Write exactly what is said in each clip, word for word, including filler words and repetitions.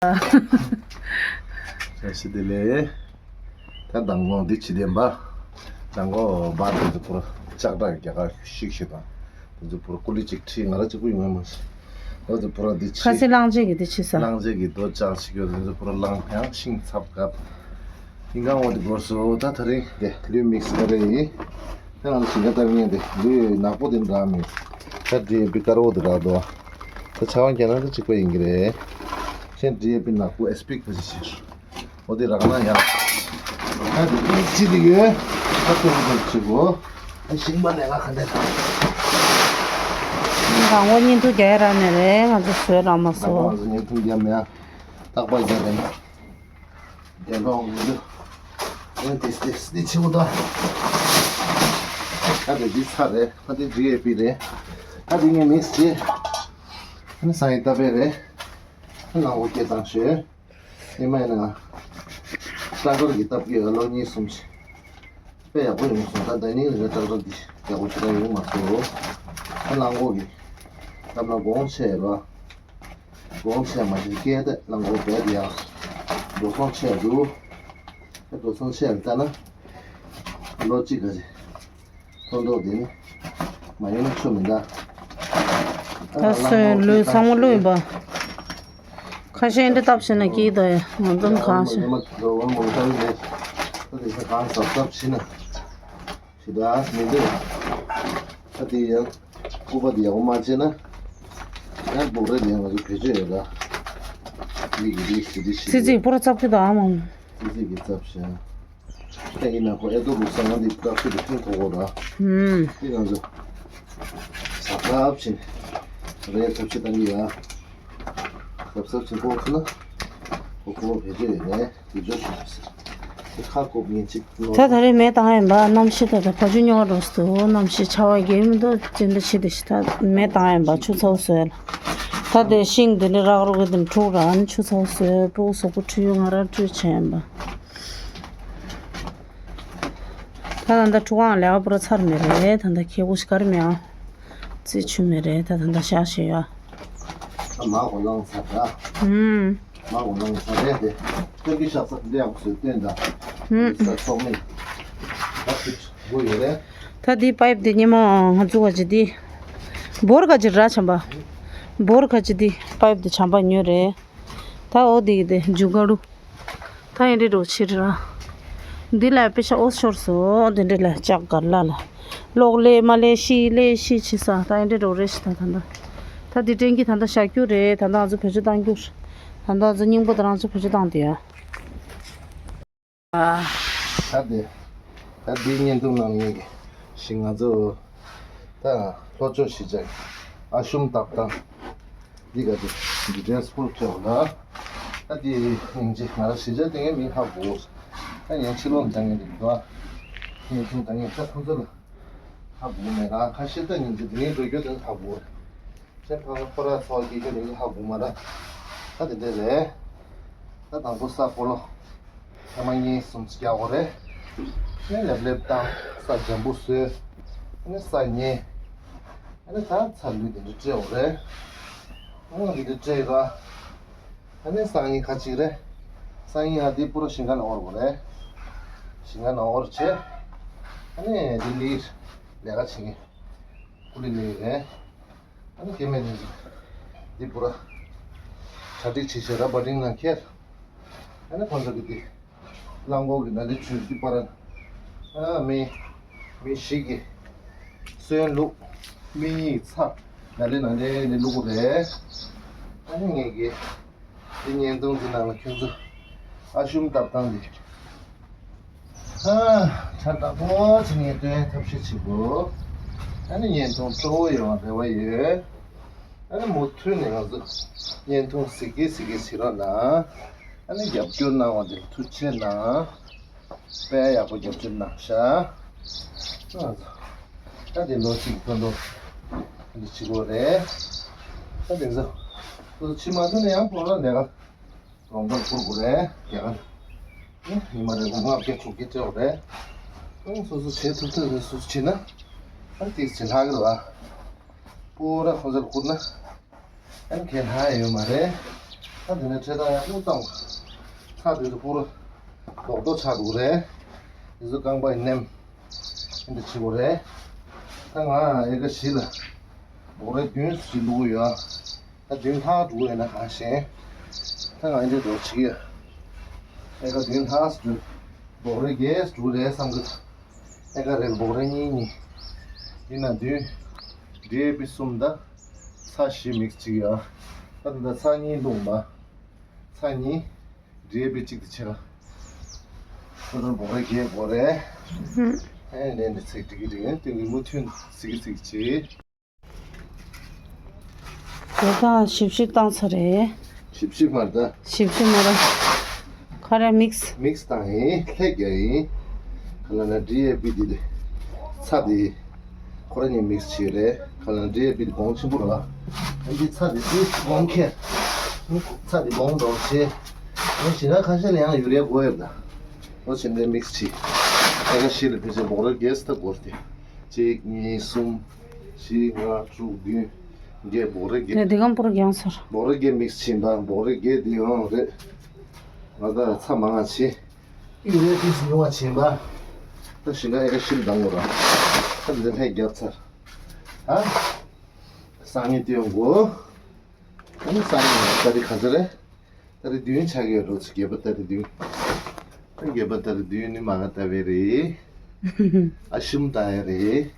བཀྲ་ཤིས་བདེ་ལེགས། ད་མདང་དགོང་འདི་ཕྱི་བདེན་པ། མདང་དགོང་བར་དེ་ཚོ་པུ་ར་ལྕགས་དྲ་རྒྱ་གར་ཤིག་ཤིག་དང་། དེ་ཚོ་པུ་ར་ཀུ་ལི་གཅིག་ཁྲིད། ང་ར་གཅིག་པུ་ཡོང་ཡ་མ་ཤེས། ད་དེ་པུ་ར་འདི་ཕྱི། ཁ་སེ་གླང་ཆེན་གྱི་འདི་ཕྱི་ས། གླང་ཆེན་གྱི་རྡོ་ལྕགས་ཤིག་ཡོད། དེ་ཚོ་པུ་ར་གླང་ཕྱང་ཤིང་ཚབ་གབ། ཨིན་ཀང་འོ་དེ་འགོར་སོ། ད་ད་རིང་དེ་ལུས་དམིགས་བསལ་རེ་ཡིན། ད་ང་ཚོ་ཞིང་ཁ་བཏབ་མཁན་དེ་ལུས་ནག་པོ་དེ་འདྲ་མིན། ད་འདི་བི་དཀར་པོ་དེ་རག་འདུག་ད་ཆ་བ་རྒྱག་ན་ད་གཅིག་པ་ཡིན་གྱི་རེད། ཁྱེད་འདི་བི་ནག་པོ་ཨེས་པི་ག་ཅི་ཕྱིར། འོ་དེ་རག་ན་ཡང་། ད་དེ་ཅི་དེ་ཡོད། ད་དེ་དེ་ཅི་གོ། ད་ཞིང་པ་ལས་ཀ་ག་འདྲ་དང་། རང་མགོ་བརྙན་ཐུང་རྒྱག་ཡ་རག་ནས་རེད། ང་ཚོ་བཟོས་རག་མ་སོང་། ང་ཚོ་བརྙན་ཐུང་རྒྱག་མེད་ཨ། རྟག་པར་རྒྱག་རེད། རྒྱག་ལོང་མི་འདུག་འོན་ཏེ་སྟེ་སྟེ་ཆེ་བོ་ད། ད་དེ་འདི་ཚ་རེད། ད་དེ་ཇི་ཨེ་པི་རེད། ད་དེ་ངས་མིག་སི་བྱས། ཨ་ནི་སང་ཡི་ཏ་པེ་རེད། ཨ་ནང་འོ་སྐད་བཏང་ཞོད། ཨེ་མ་ཡིན་ན། ཀྲག་ཀྲོར་གྱི་སྟབས་ཀྱིས་ལོ་གཉིས་གསུམ་ཞིག་དཔེ་ཡག་པོ་ཡོང་སོང་། ད་ད་ནིང་རེ་ཀྲག་ཀྲོར་འདི་ཡག་པོ་ཞེ་དྲག་ཡོང་མ་སོང་། ཨ་ནང་འོ་གི་སྟབས་ན་གོང་ཆེ་ར། གོང་ཆེ་མ་ཞིག་སྐད་དེ་ནང་འོ་བས་ཡག་འགྲོ་སོང་ཆེ་འདུག་ཨ་འགྲོ་སོང་ཆེ་ལྟ་ན། ལོ་གཅིག་ག་ཚོད། ཐོན་ཐོག་དེ་ནི་མ་ཡོང་ན་ཆོ་མི་འདའ། ད་སོན་ལུས་ཚང་མ་ལུས་ཡིན་པ། ཁ་ཤས་འདི་སྟབས་ཤེས་ན་སྐྱིད་དོ་ཡ། ང་ཚོ་གང་ཤེས། ད་དེ་ཚོ་གང་སབ་སབ་ཤེས་ན་ཞེ་དྲག་མི་འདུག་ད་དེ་ཡང་སྐུད་པ་དེ་ཡག་པོ་མ་བྱས་ན་ཡང་སྦུག་རེ་དེ་ང་ཚོ་བེད་སྤྱོད་ཡོད་ད། མི་གི་རིགས་ཞེ་དྲི་ཞེ་ཙི་ཙི་དྲི། པོ་ར་ཙབ་ཀྱི་དང་མང་། ཙི་ཙི་གི་ཙབ་ཤ། ད་ཡིན་ན་ཁོ་ཨེ་ཏོ་རུག་ས་ང་འདི་བཀྲག་ཤིས་དེ་ཕུང་ཐོག་གོ་ར། ཧུམ། དེ་ང་ཚོ་ཟབ་ཟབ་བྱིན། རེ་ཚབ་ཆེ་བཏང་གི་ཡ། ཟབ་ཟབ་བྱིན་ཁོ་ཁོ་ན། ཁོ་ཁོ་བེད་སྤྱོད་ཡོད་ནས་དེ་འཇོག་ཞུ་ཟེར། དེ་ཁ་ཀོབ་ཉིན་གཅིག་ནོར། ད་ད་རེས་མེ་བཏང་ཡིན་པ། གནམ་གཤིས་ད་ད་ཕ་ཆུ་རྙོག་འགྲོ་སོང་། གནམ་གཤིས་ཆར་པ་རྒྱག་མི་འདུག་ཅི་འདྲ་བྱེད་དེ་ཞིག་ད་མེ་བཏང་ཡིན་པ། ཆུ་ཚ་བོ་བཟོས་ལ། ད་དེ་ཤིང་དེ་འདྲ་རག་རོག་གི་དེ་འཁྲུག་ར། ཨ་ནི་ཆུ་ཚ་བོ་བཟོས། སྤུ་གུ་གཟུགས་པོ་འཁྲུད་ཡོང་། ང་རང་འཁྲུད་བྱས་ཡིན་པ། ད་ད་ལྟ་ཕྲུ་གུའང་ལས་ཀ་པུ་ར་ཚར་མེད་རེད། ད་ལྟ་ཁེ་པོ་ཞིག་ག་རེ་མེད་ཨ། རྩིས་ཆུ་མེད་རེད། ད་ད་ལྟ་ཤག་བྱས་ཡོད། ད་མ་གོ་ལང་ཚར་ད། ཧུམ། མ་གོ་ལང་ཚར་རེད་དེ། སྟོན་གྱི་ཤག་ས་འདི་ཡག་པོ་བཟོས་སྟོན་ད། ཧུམ། ས་ཚོགས་མི། ད་ཁུ་ཆུ་དགོས་ཡོད་རེད། ད་འདི་པའིབ་འདི་ཉི་མ་ང་ཚོ་བ་ཅི་འདི། འབོར་ག་ཅི་ར་བྱམས་པ། འབོར་ག་ཅི་འདི་པའིབ་འདི་བྱམས་པ་ཉོས་རེད། ད་འོ་དེ་གི་དེ་འཇུ་ག་རུ། ད་ཡིན་འདྲི་འགྲོ་ཕྱིར་ར། འདི་ལ་དཔེ་ཆ་ཨོ་ཤོར་སོང་། འདི་འདྲི་ལ་ལྕགས་གར་ལ་ལ། གློག་ལས་མ་ལས་ཤི་ལས་ཤི་ཆི་ས། ད་ཡིན་འདྲི་འགྲོ་རེ་ཤི། ད་ད་ད། ད་འདི་ཀྲེན་གི་ད་ད་བཞག་རྒྱུ་རེད། ད་ད་ང་ཚོ་བེད་སྤྱོད་གཏང་རྒྱུ་རེད། ད་ད་ང་ཚོ་རྙིང་པ་ད་རང་ཚོ་བེད་སྤྱོད་གཏང་དེ་ཡ། ད་དེ། ད་དེའི་བརྙན་ཐུང་ནང་ངེད་ཀྱི་ཞིག་ང་ཚོ་ད་ལྷོ་ཕྱོགས་གཞིས་ཆགས་ཨ་ཤུམ་ཏབ་ཏང་འདི་ག་དེ་འདི་ཌེ་སི་པོར་ཁྱོད་ལ་ད་དེ་ཡིན་གྱི་ང་རང་གཞིས་ཆགས་དེ་ངའི་མིང་ཧ་གོ། ད་ཡང་ཕྱི་ལོགས་འཇང་ངེད་དེ་འདུག་ཨ། བརྙན་ཐུང་ད་ངས་ད་ཁོང་ཚོ་ལ་ཧ་གོ་མེད་ར། ཁ་ཤས་ད་ཡིན་གྱི་དེ་ངའི་འགྲོ་རྒྱུ་དེ་ཧ་གོ། ཁྱེད་ཕ་ཁོ་ར་ཚོ་སྐྱེ་རྒྱུ་ལས་ཧ་གོ་མ་ར། ད་དེ་འདྲ་རེད། ད་དང་པོ་ས་འཁོར་ལོ་ཐེངས་མ་གཉིས་གསུམ་ཅིག་རྒྱག་དགོས་རེད། ཨ་ནི་ལེབ་ལེབ་བཏང་། ས་འཇམ་པོ་བཟོས། ཨ་ནི་ས་ཉལ། ཨ་ནི་ད་ཚ་ལུད་དེ་འདྲ་སྤྲད་དགོས་རེད། ཨ་ནི་དེ་འདྲ་སྤྲད་ར། ཨ་ནི་སང་ཉིན་ཁ་ཅིག་རེད། སང་ཉིན་ཨ་དེ་པུ་ར་ཞིང་ཁ་ནང་འོར་དགོས་རེད། ཞིང་ཁ་ནང་འོར་བྱས། ཨ་ནི་དེ་ལི་ལས་ཀ་བྱེད་མཁན་ཀུ་ལི་ལི་རེད། ཨ་ནི་སྐྱེ་དམན་དེ་ཚོ་འདི་པུ་ར་གྲ་སྒྲིག་བྱེད་བྱེད་ར་བ་ཏིང་ནང་ཁྱེར། ཨ་ནི་ཁོང་ཚོ་གི་འདི་རླངས་འཁོར་གི་ནང་དེ་ཆུ་འདི་པར་ཨ་མི་མི་ཞིག་གི་སོན་བླུགས། མི་གཉིས་ཚ་ནང་ལས་ནང་ལས་ནས་བླུགས་རེད། ཨ་ནི་ངས་གི་འདི་བརྙན་ཐུང་འདི་ནང་ལ་ཁྱོད་ཚོ་ཨ་ཤུམ་ཏབ་ཏང་འདི། ཨ་ཁྲ་དྲག་པོ་ཅིག་ངས་སྟོན་ཐབས་ཤེས་བྱེད་དགོས། ཨ་ནི་བརྙན་ཐུང་སྤྲོ་བོ་ཡོང་བ་རེ་བ་ཡོད། ཨ་ནི་མུ་མཐུད་ནས་ང་ཚོ་བརྙན་ཐུང་གཟིགས་གི་གཟིགས་གི་བྱེད་རོགས་གནང་། ཨ་ནི་རྒྱབ་སྐྱོར་གནང་བ་དེ་ཐུགས་རྗེ་ཆེ་གནང་། དཔེ་ཡག་པོ་རྒྱབ་སྐྱོར་གནང་ཤག་ཨ་ཚོ། ད་དེ་ལོ་གཅིག་ཐོན་ཐོག་འདི་བྱེད་དགོས་རེད། ད་དེ་ཚོ་ཁོ་ཚོ་ཕྱི་མ་ཐོན་ནས་ཡང་ཕོ་ལ་ལས་ཀ་རོང་པར་ཁུར་དགོས་རེད། རྒྱ་གར་ནི་ཉི་མ་རེ་དགུ་ལྔ་བརྒྱ་དྲུག་བརྒྱ་སྤྲད་དགོས་རེད། ཨང་སོ་སོ་བྱེད་ཐུབ་ཐུབ་རེད། སོ་སོ་བྱེད་ན་ཨ་ཏིག་ཙམ་ལྷག་གི་རེད་བ། པོ་ར་ཁོ་ཚོར་བསྐུར་ན་ཨ་ནི་ཁས་ལྷག་ཡོད་མ་རེད། ད་དེ་ནས་འཕྲེད་དང་ཡང་ཀུན་བཏང་། ཚྭ་དེ་ཚོ་པུ་རུ་རྡོག་རྡོག་ཆགས་འདུག་རེད། དེ་ཚོ་རྐང་པ་ཡི་ནེམ། འདི་བྱེད་དགོས་རེད། ད་ང་ཨེ་ཀ་བཞི་ལ་འབོག་རས་བདུན་ཞིག་བླུགས་ཡོད། ད་བདུན་ལྷག་འགྲོ་ཡོད་ན་གང་ཤེས། ད་ང་འདི་འགྲོ་བྱེད་ཀྱི་ཡོད། ཨེ་ཀ་བདུན་ལྷག་འགྲོ། འབོག་རས་བརྒྱད་འགྲོ་རེད་བསམ་གི། ཨེ་ཀ་རེ་ལ་འབོག་རས་གཉིས་གཉིས། ཡིན་ན་བདུན། ཌི་ཨེ་པི་གསུམ་དང་། ཚྭ་བཞི་མིག་སི་གཅིག་ཡ། ད་ད་ཚྭ་གཉིས་བླུགས་མ། ཚྭ་གཉིས། ཌི་ཨེ་པི་གཅིག་དེ་ཆེ་ག་ཁོ་ཚོར་འབོག་རས་བརྒྱད་དགོས་རེད། ཧུམ། ཨེ་ནས་འདི་ཚིག་འགྲིག་གི་འགྲིག་གི་དེ་ཉིན་མོ་ཐུན་ཚིག་གི་ཚིག་བྱེད། དེ་དག་ཞིབ་ཞིབ་བཏང་ཚར་རེད། ཞིབ་ཞིབ་མ་རེད་ད། ཞིབ་ཞིབ་མ་རེད། ཁ་ར་མིག་སི། མིག་སི་བཏང་ཡིན་ལྷད་རྒྱག་ཡིན། ཁ་ལ་ན་ཌི་ཨེ་པི་འདི་དེ་ཚྭ་དེ། ཁོ་ར་གཉིས་མིག་སི་བྱས་རེད། ཁ་ལ་འདྲེས་པའི་གོང་ཆེན་པོ་ར། ཨ་འདི་ཚྭ་འདི་ཚྭ་གོང་ཁེ། ཚྭ་འདི་གོང་འགྲོ་བྱེད། ཨ་ཞིང་ཁ་ཁ་ཤས་ལ་ཡང་ཡུ་རེ་དགོས་ཡོད་ད། ལོ་ཆེན་འདྲེ་མིག་སི་བྱེད། ཨ་ཁ་ཤས་ལ་ཕལ་ཆེར་འབོག་རོལ་རྒྱས་སུ་ད་དགོས་ཏེ། གཅིག་གཉིས་གསུམ། བཞི་ལྔ་དྲུག་བདུན། བརྒྱད་འབོག་རོལ་རྒྱས། དེ་དེ་གམ་པུར་རྒྱང་སོར། འབོག་རོལ་རྒྱས་མིག་སི་བྱེད་ད་འབོག་རོལ་རྒྱས་འདི་ཡང་རེད། ང་ད་ཚྭ་མང་ང་བྱེད། ཡུ་རེ་ཏིས་ཉུང་བ་བྱེད་པ། ད་ཞིང་ཁ་ཨེ་ཀ་བཞི་ལ་འདང་དགོས་ར། ད་འདི་ལྷད་རྒྱབ་ཚར། ཨ། སང་ཉིན་སྟོན་དགོས། ཨ་ནི་སང་ཉིན་ད་རེས་ག་ཚོད་རེད། ད་རེས་བདུན་ཆགས་ཀྱི་ཡོད་འགྲོ་ཚོད་བརྒྱད་པ་ད་རེས་བདུན། ད་བརྒྱད་པ་ད་རེས་བདུན་ནི་མ་ག་ལྟ་བའི་རེད། ཨ་ཤུམ་ལྟ་ཡ་རེད།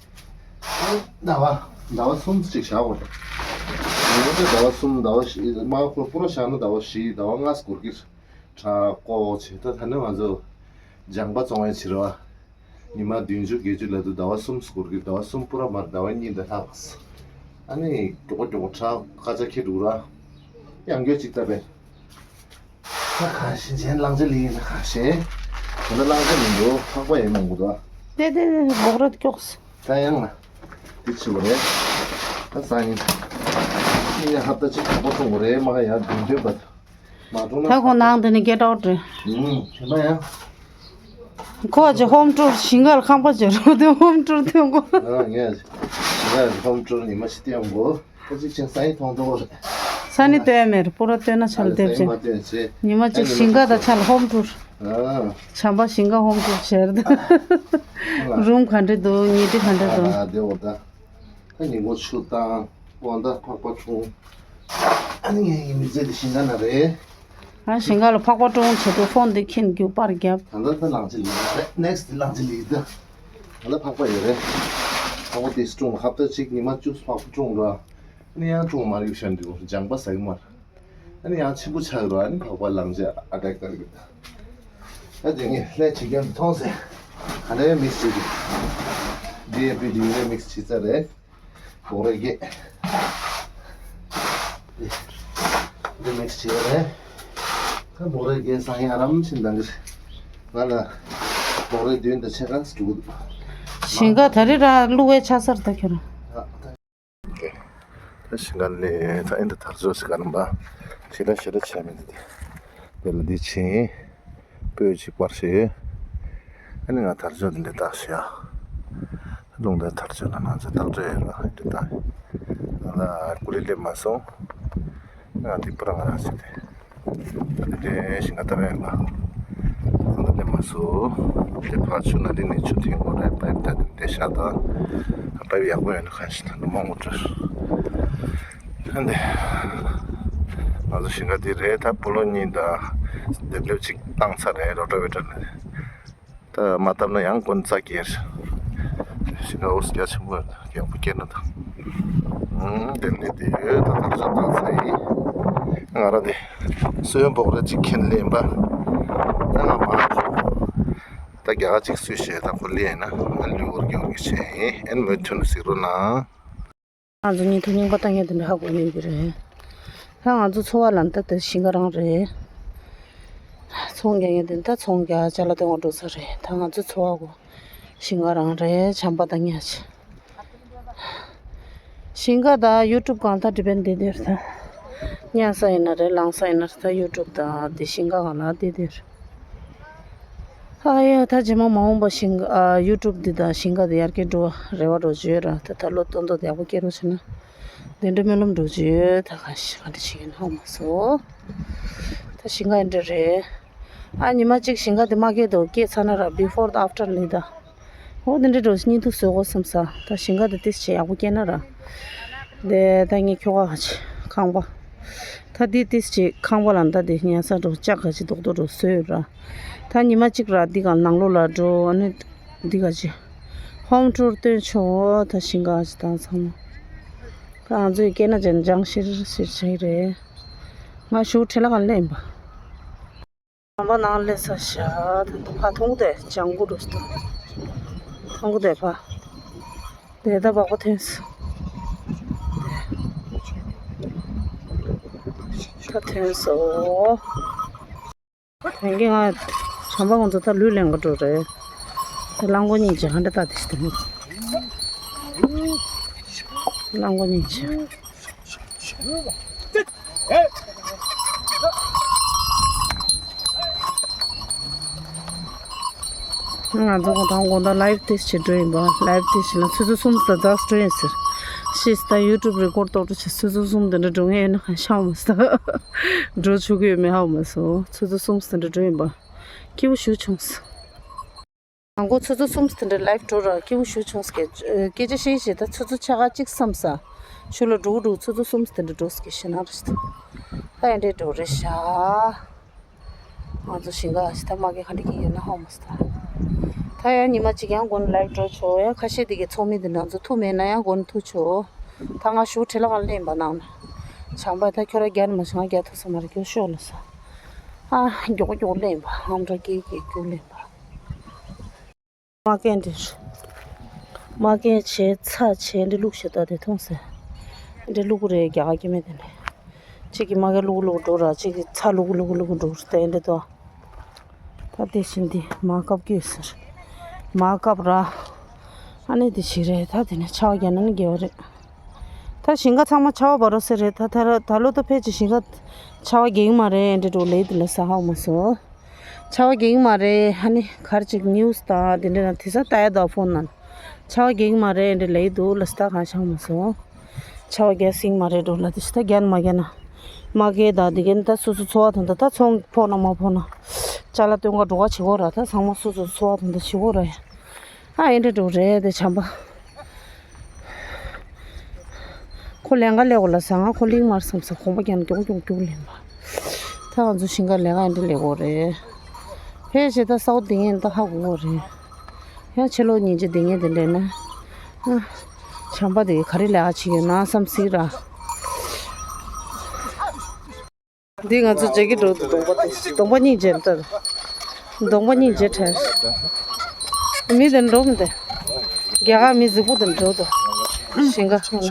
ཨ་ཟླ་བ་ཟླ་བ་གསུམ་ཅིག་བཞག་དགོས་རེད། ཉིན་མོ་ད་ཟླ་བ་གསུམ་ཟླ་བ་བཞི་མ་ཁོ་པུ་ར་བཞག་ན་ཟླ་བ་བཞི་ཟླ་བ་ལྔ་འགོར་གྱི་རེད། དྲག་ཀོ་བྱེད་ད་ད་ནི་ང་ཚོ་ལྗང་པ་བཙོང་བའི་ཕྱིར་བ། ཉི་མ་བདུན་ཅུ་བརྒྱད་ཅུ་ལ་དུ་ཟླ་བ་གསུམ་སྐོར་གྱི་ཟླ་བ་གསུམ་པུ་ར་མར་ཟླ་བ་གཉིས་འདི་ལྷག་ཨ་ནི་མགྱོགས་མགྱོགས་དྲག་ཀ་ཅག་ཁྱེད་འགྲོ་ར། ཡང་འགྱོད་ཅིག་ལྟ་བས། ད་གང་ཤེས་གཞན་གླང་ཆེན་ལི་ཡིན་ན་གང་ཤེས། ད་ལྟ་གླང་ཆེན་མི་འགྲོ་ཕག་པ་ཡིན་མང་པོ་འདུག་དེ་དེ་དེ་སྒོག་ར་ཀྱོགས། ད་ཡང་ན། འདི་ཆུ་བ་རེད། ད་སང་ཉིན། ངས་ཧབ་ཏ་གཅིག་ག་པོ་གཏོང་དགོས་རེད་མ་ཡ་བདུན་ཐོན་པ། མ་གཏོང་ན། ད་ཁོ་ནང་དེ་ནས་སྐད་གྲགས་འདྲི། ཨུམ་དེ་མ་ཡ། ཁོ་ཅི་ཧོམ་ཊུར་ཞིང་ཁར་ཁང་པ་ཅི་རུ་དེ་ཧོམ་ཊུར་ཐོན་གོ། ཨ་ངས་ཞིང་ཁར་ཧོམ་ཊུར་ཉི་མ་ཞིག་སྟོན་དགོས། ཁོ་ཅིག་ཆེན་ས་ཡི་མཐོང་ཐོག་རེད། ས་ནི་ལྟོས་མེད་རེད་པུ་ར་ལྟོས་ན་ཆ་ལ་ལྟོས་ས་ཡི་མ་ཆེ། ལྟོས་བྱེད། ཉི་མ་ཅིག་ཞིང་ཁ་དང་ཆ་ལ་ཧོམ་ཊུར། ཨ། བྱམས་པ་ཞིང་ཁ་ཧོམ་ཊུར་བྱེད་རེད། རུམ་ག་འདྲ་འདུག་ཉལ་ཁྲི་ག་འདྲ་འདུག་ཨ་དེ་འོ་ད། ད་ཉིན་གུང་ཆུ་བཏང་། དགོང་དག་ཕག་པ་འཁྲུངས། ཨ་ནི་ངའི་མི་ཚེ་འདི་ཞིང་ཁ་ན་རེད། ང་ཞིང་ཁ་ལ་ཕག་པ་འཁྲུངས་བྱེད་དུས་ཕོན་འདི་ཁྱེར་རྒྱུག་པར་བརྒྱབ། ད་ལྟ་ད་ལངས་ཅི་ལི་རེད་ནེག་སི་ལི་ལངས་ཅི་ལི་ད། ད་ལྟ་ཕག་པ་ཡོད་རེད། ཕག་པ་དེ་འཁྲུངས་ཧབ་ཏ་གཅིག་ཉི་མ་བཅུ་ཕག་པ་འཁྲུངས་ར། ཨ་ནི་ཡང་འཁྲུངས་མ་རིག་ཤར་འདུག་ལྗང་པ་ཟ་གི་མ་རེད། ཨ་ནི་ཡང་ཆེན་པོ་ཆགས་རོགས་ཨ་ནི་ཕག་པ་ལམ་ཆ་ཨ་ཊེག་ལྟར་གི། ད་དེ་ངས་ལྷད་བྱེད་མཁན་མཐོང་ཟེར། ག་འདྲའི་མིག་སི་བྱེད་ཀྱི། ཌི་ཨེ་པི་ཌི་ཡུ་རེ་མིག་སི་བྱེད་ས་རེད། འབོག་རས་བརྒྱད། འདི་མིག་སི་བྱེད་རེད། ད་འབོག་རས་བརྒྱད་སང་ཡང་ཨ་རམ་ཕྱིན་དང་གི། ང་ལ་འབོག་རས་བདུན་དང་ཕྱེད་ཀ་འགྲོ་གི་འདུག་ཞིང་ཁ་ད་རེས་ར་བླུག་པའི་ཆ་སར་ད་ཁྱོད་རང་། ད་ཞིང་ཁ་ལས་ད་ཨིན་ད་དར་ལྕོག་ཞིག་ག་རམ་པ་ཞིག་ད་ཞེ་ད་ཆད་མེད་དེ། དེ་ལ་འདི་ཕྱིན། སྤོས་ཅིག་པར་ཞིག་ཨ་ནི་ང་དར་ལྕོག་འདི་འདྲ་བཏགས་ཤག་ད་རླུང་འདི་དར་ལྕོག་ལ་ང་ཚོ་བཏགས་འདྲ་ཡོད་ར་འདི་བཏགས། ང་ལ་ཀུ་ལི་སླེབས་མ་སོང་། ང་འདི་པུ་ར་ང་རང་ཞིག་དེ། ད་འདི་འདྲའི་ཞིང་ཁ་ལྟ་བས་ལ། ད་ལྟ་སླེབས་མ་སོང་། འདི་ཕར་ཆུ་ན་འདི་ནས་ཆུ་འཐེན་དགོས་རེད་པའིབ་ད་འདི་འདྲ་ཤག་ད། པའིབ་ཡག་པོ་ཡོད་ན་གང་ཞིག་ད་ནུ་མ་ངོ་སྤྲོད། ཨ་འདི། ང་ཚོ་ཞིང་ཁ་འདི་རེད་ད་སྤོ་ལོ་གཉིས་དང་། ལྡེབ་ལྡེབ་ཅིག་བཏང་ཚར་རེད་རོ་ཊ་ཝེ་ཊར་ནས། ད་མ་བཏབ་ན་ཡང་ཀུན་རྩ་སྐྱེལ། ཞིང་ཁ་འུ་སུ་རྒྱ་ཆེན་པོ་ཡག་པོ་སྐྱེལ་ན་ད། ཨང་དེ་ནས་དེ་ཡོད་ད་ཐག་ཆོད་བཏང་ཚར་ཡིན། ང་ར་དེ། སོན་འབོག་ར་ཅིག་ཁྱེར་ལེན་པ། ད་ང་མ་ད་རྒྱ་གར་ཅིག་སུས་བཤད་ད་ཁོ་ལེན་ན་ང་ལུས་འོར་གྱི་འོར་གྱི་བྱས་ཡིན་ཨེན་མོས་ཐུན་ཟིག་རོ་ན། ང་ཚོ་ཉིན་ཐོ་རྙིང་པ་ལྟ་མཁན་དེ་འདྲ་ཧ་གོ་ཡོད་ཀྱི་རེད། ད་ང་ཚོ་འཚོ་བ་ལ་ད་ལྟ་ཞིང་ཁ་རང་རེད། ཚོང་རྒྱག་མཁན་དེ་ད་ཚོང་རྒྱག་ཅ་ལག་སྟོན་ག་འགྲོ་ས་རེད། ད་ང་ཚོ་འཚོ་བ་གོ་ཞིང་ཁ་རང་རེད། བྱམས་པ་དང་ཉ་ཆ། ཞིང་ཁ་ད་ཡུ་ཊུབ་སྒང་ད་འགྲིག་པས་འདི་འདིར་ད། ཉ་ས་ཡིན་ན་རེད་ལང་ས་ཡིན་ན་རེད་ད་ཡུ་ཊུབ་ད་འདི་ཞིང་ཁ་སྒང་ལ་འདི་འདིར། ཨ་ཡ་ད་རྗེས་མ་མ་འོངས་པ་ཞིང་ཨ་ཡུ་ཊུབ་འདི་དང་ཞིང་ཁ་འདི་ཡར་རྒྱས་འགྲོ་བ་རེ་བ་འགྲོ་བརྗོད་ར་ད་ད་ལོ་ཏོན་ཏོ་ཡག་པོ་སྐྱེ་རོགས་བྱས་ན། དེ་འདྲ་སྨོན་ལམ་འགྲོ་རྒྱུ་ཡོད། ད་ག་ཞིག་ག་འདྲ་བྱེད་ཀྱི་ཡོད་ན་ཧ་མ་སོང་། ད་ཞིང་ཁ་འདྲ་རེད། ཨ་ཉི་མ་གཅིག་ཞིང་ཁ་དེ་མ་སྐྱེས་དོ་སྐྱེས་ཚར་ན་ར་before the after ལི་ད། ཨོ་དེ་འདྲ་འགྲོ་སྙིང་ཐུག་བཟོ་དགོས་བསམ་ས། ད་ཞིང་ཁ་དེ་ཏིས་ཆེ་ཡག་པོ་སྐྱེས་ན་ར། དེ་ད་ངས་ཁྱོ་ག་ཆེ་ཁང་པ། ད་དེ་ཏིས་ཆེ་ཁང་པ་ལ་ད་དེ་ཉལ་ས་འགྲོ་ལྕགས་ག་ཆེ་རྡོག་རྡོག་འགྲོ་བཟོས་ཡོད་ར། ད་ཉི་མ་གཅིག་ར་འདི་ག་ནང་ལོགས་ལ་འགྲོ་ཨ་ནི། འདི་ག་ཅི། ཧོམ་ཊུར་སྟོན་ཆོག་ད་ཞིང་ཁ་ཅི་དང་ཚང་མ། ད་ང་ཚོའི་སྐད་ན་ཅན་ལྗང་ཤིར་ཤིར་བྱས་རེད། ང་ཞུ་ཁྲེ་ལ་ག་ལེན་པ། ཁང་པ་ནང་ལེན་ས་ཤ་ད་ད་ཕ་ཐོང་དེ་ལྗང་གུ་རུ་སྟོན། ཐོང་གུ་དེ་ཕ། དེ་ད་བག་པ་ཐོན་སོང་། ད་ཐོན་སོང་། དེང་གི་ང་བྱམས་པ་ཁོང་ཚོ་ད་ལུས་ལེན་ག་འགྲོ་རེད། ད་གླང་མགོ་སྙིང་རྗེ་ཧ་འདྲ་ད་དེ་ཞིག་དེ་མོ། གླང་མགོ་སྙིང་རྗེ། ང་ཚོ་གོ་ཐང་དགོང་དག་ལའེབ་ཏིས་བྱེད་འགྲོ་ཡིན་པ། ལའེབ་ཏིས་བྱེད་ན་ཆུ་ཚོད་གསུམ་དང་ཙག་འགྲོ་ཡིན་ཟེར། ཤེས་ད་ཡུ་ཊུབ་རི་ཀོར་ཏོག་ཏོ་བྱེད་ཆུ་ཚོད་གསུམ་དེ་འདྲ་འགྲོ་ངེས་ཡོད་ན་གང་ཤང་མ་ཟེར། འགྲོ་ཆོག་གི་ཡོད་མེད་ཧ་མ་སོང་། ཆུ་ཚོད་གསུམ་དེ་འདྲ་འགྲོ་ཡིན་པ། སྐྱིད་པོ་ཞུ་བྱུང་སོང་། ང་ཀོ་ཆུ་ཚོད་གསུམ་དེ་འདྲ་ལའེབ་འགྲོ་ར་སྐྱིད་པོ་ཞུ་བྱུང་སྐད་སྐད་ཆ་བཤད་བཤད་ད་ཆུ་ཚོད་ཆ་ག་གཅིག་བསམ་ས། ཆུ་ལ་འགྲོ་འགྲོ་ཆུ་ཚོད་གསུམ་དེ་འདྲ་འགྲོ་སྐད་བཤད་ན་རེད། ད་ཡང་འདྲེ་འགྲོ་རེད་ཤག་ང་ཚོ་ཞིང་ཁ་ཞིག་ད་མ་གི་ཧ་འདྲ་གི་ཡོད་ན་ཧ་མ་སི་ད། ད་ཡང་ཉི་མ་གཅིག་ཡང་དགོན་ལའེབ་འགྲོ་ཆོག་ཡང་ཁ་ཤས་དེ་གི་ཚོགས་མི་དེ་ནང་ཚོ་ཐུག་མེད་ན་ཡང་དགོན་ཐུག་ཆོག་ད་ང་ཞུ་ཁྲེ་ལ་ག་ལེན་པ་ནང་ན། བྱམས་པ་ད་ཁྱོད་ར་རྒྱ་ནི་མ་ཞིང་ང་རྒྱ་ཐུག་ས་མ་རེད་ཁྱོད་ཤོག་ལ་ས། ཨ་མགྱོགས་མགྱོགས་ལེན་པ་ཧམ་འདྲ་སྐྱེ་སྐྱེ་སྐྱུག་ལེན་པ། མ་ཀན་འདིར། མ་ཀན་བྱས་ཚྭ་བྱས་འདི་བླུགས་ཤོག་ད་དེ་མཐོང་ཟེར། འདི་བླུགས་རེད་རྒྱ་གར་སྐྱེ་མེད་དེ་ནས། གཅིག་གིས་མ་ཀན་བླུགས་བླུགས་འགྲོ་ར་གཅིག་གིས་ཚྭ་བླུགས་བླུགས་བླུགས་འགྲོ་ར་དེ་འདི་དོ། ད་དེ་བཞིན་འདི་མ་བཀབ་སྐྱོད་ཟེར། མ་བཀབ་ར། ཨ་ནི་དེ་ཞིག་རེད་ད་དེ་ནས་ཆར་པ་རྒྱག་ན་ནི་དགེ་བ་རེད། ད་ཞིང་ཁ་ཚང་མ་ཆར་པ་འབབ་རོགས་ཟེར་རེད་ད་ད་ད་ལོ་ད་ཕལ་ཆེར་ཞིང་ཁ་ཆར་པ་རྒྱག་གི་མ་རེད་འདི་འགྲོ་ལེ་དེ་ལ་ས་ཧ་མ་སོ། ཆར་པ་རྒྱག་གི་མ་རེད། ཧ་ནི་གར་ཅིག་ཉིའུ་སི་དང་དེ་འདྲ་ན་དེ་ས་ལྟ་ཡ་དོ་ཕོན་ནང་། ཆར་པ་རྒྱག་གི་མ་རེད་འདྲ་ལེ་འདུག་ལ་སི་ད་གང་ཤང་མ་སོང་། ཆར་པ་རྒྱག་སྲིད་མ་རེད་འགྲོ་ལ་དེ་ས་ད་རྒྱག་ན་མ་རྒྱག་ན། མ་རྒྱག་ད་དེ་གན་ད་སོ་སོ་འཚོ་བ་དང་ད་ད་ཚོང་ཕོག་ན་མ་ཕོག་ན། ཅ་ལག་སྟོན་ག་འགྲོ་ག་བྱེད་གོ་ར་ད་ཚང་མ་སོ་སོ་འཚོ་བ་དང་ད་བྱེད་གོ་ར་ཡ། ཨ་ཨེ་འདྲ་འགྲོ་རེད་དེ་བྱམས་པ། ཁོ་ལས་ཀ་ལས་འོ་ལ་ཟ་ང་ཁོ་གླིང་མར་སམ་ས་གོམ་པ་རྒྱག་ན་མགྱོགས་མགྱོགས་མགྱོགས་ལེན་པ། ད་ང་ཚོ་ཞིང་ཁ་ལས་ཀ་ཨེ་འདྲ་ལས་འོ་རེད། ཕལ་ཆེར་ད་ས་འོ་དེ་ངས་ད་ཧ་གོ་འོ་རེད། ཡང་ཕྱི་ལོགས་ཉིན་བྱེད་དེ་ངས་དེ་འདྲ་ན། ཨ། བྱམས་པ་དེ་ག་རེ་ལས་ཀ་བྱེད་ཡོད་ན་བསམ་སྲིད་ར། འདི་ང་ཚོ་མཇལ་གྱི་འགྲོ་འདུག་གདོང་པ་དེ་གདོང་པ་གཉིས་མཇལ་འདུག་གདོང་པ་གཉིས་མཇལ་འཕྲལ། མི་དེ་འགྲོ་མི་དེ། རྒྱ་གར་མི་གཟུགས་པོ་དེ་འགྲོ་འདུག་ཞིང་ཁ་ཧོ་ལ།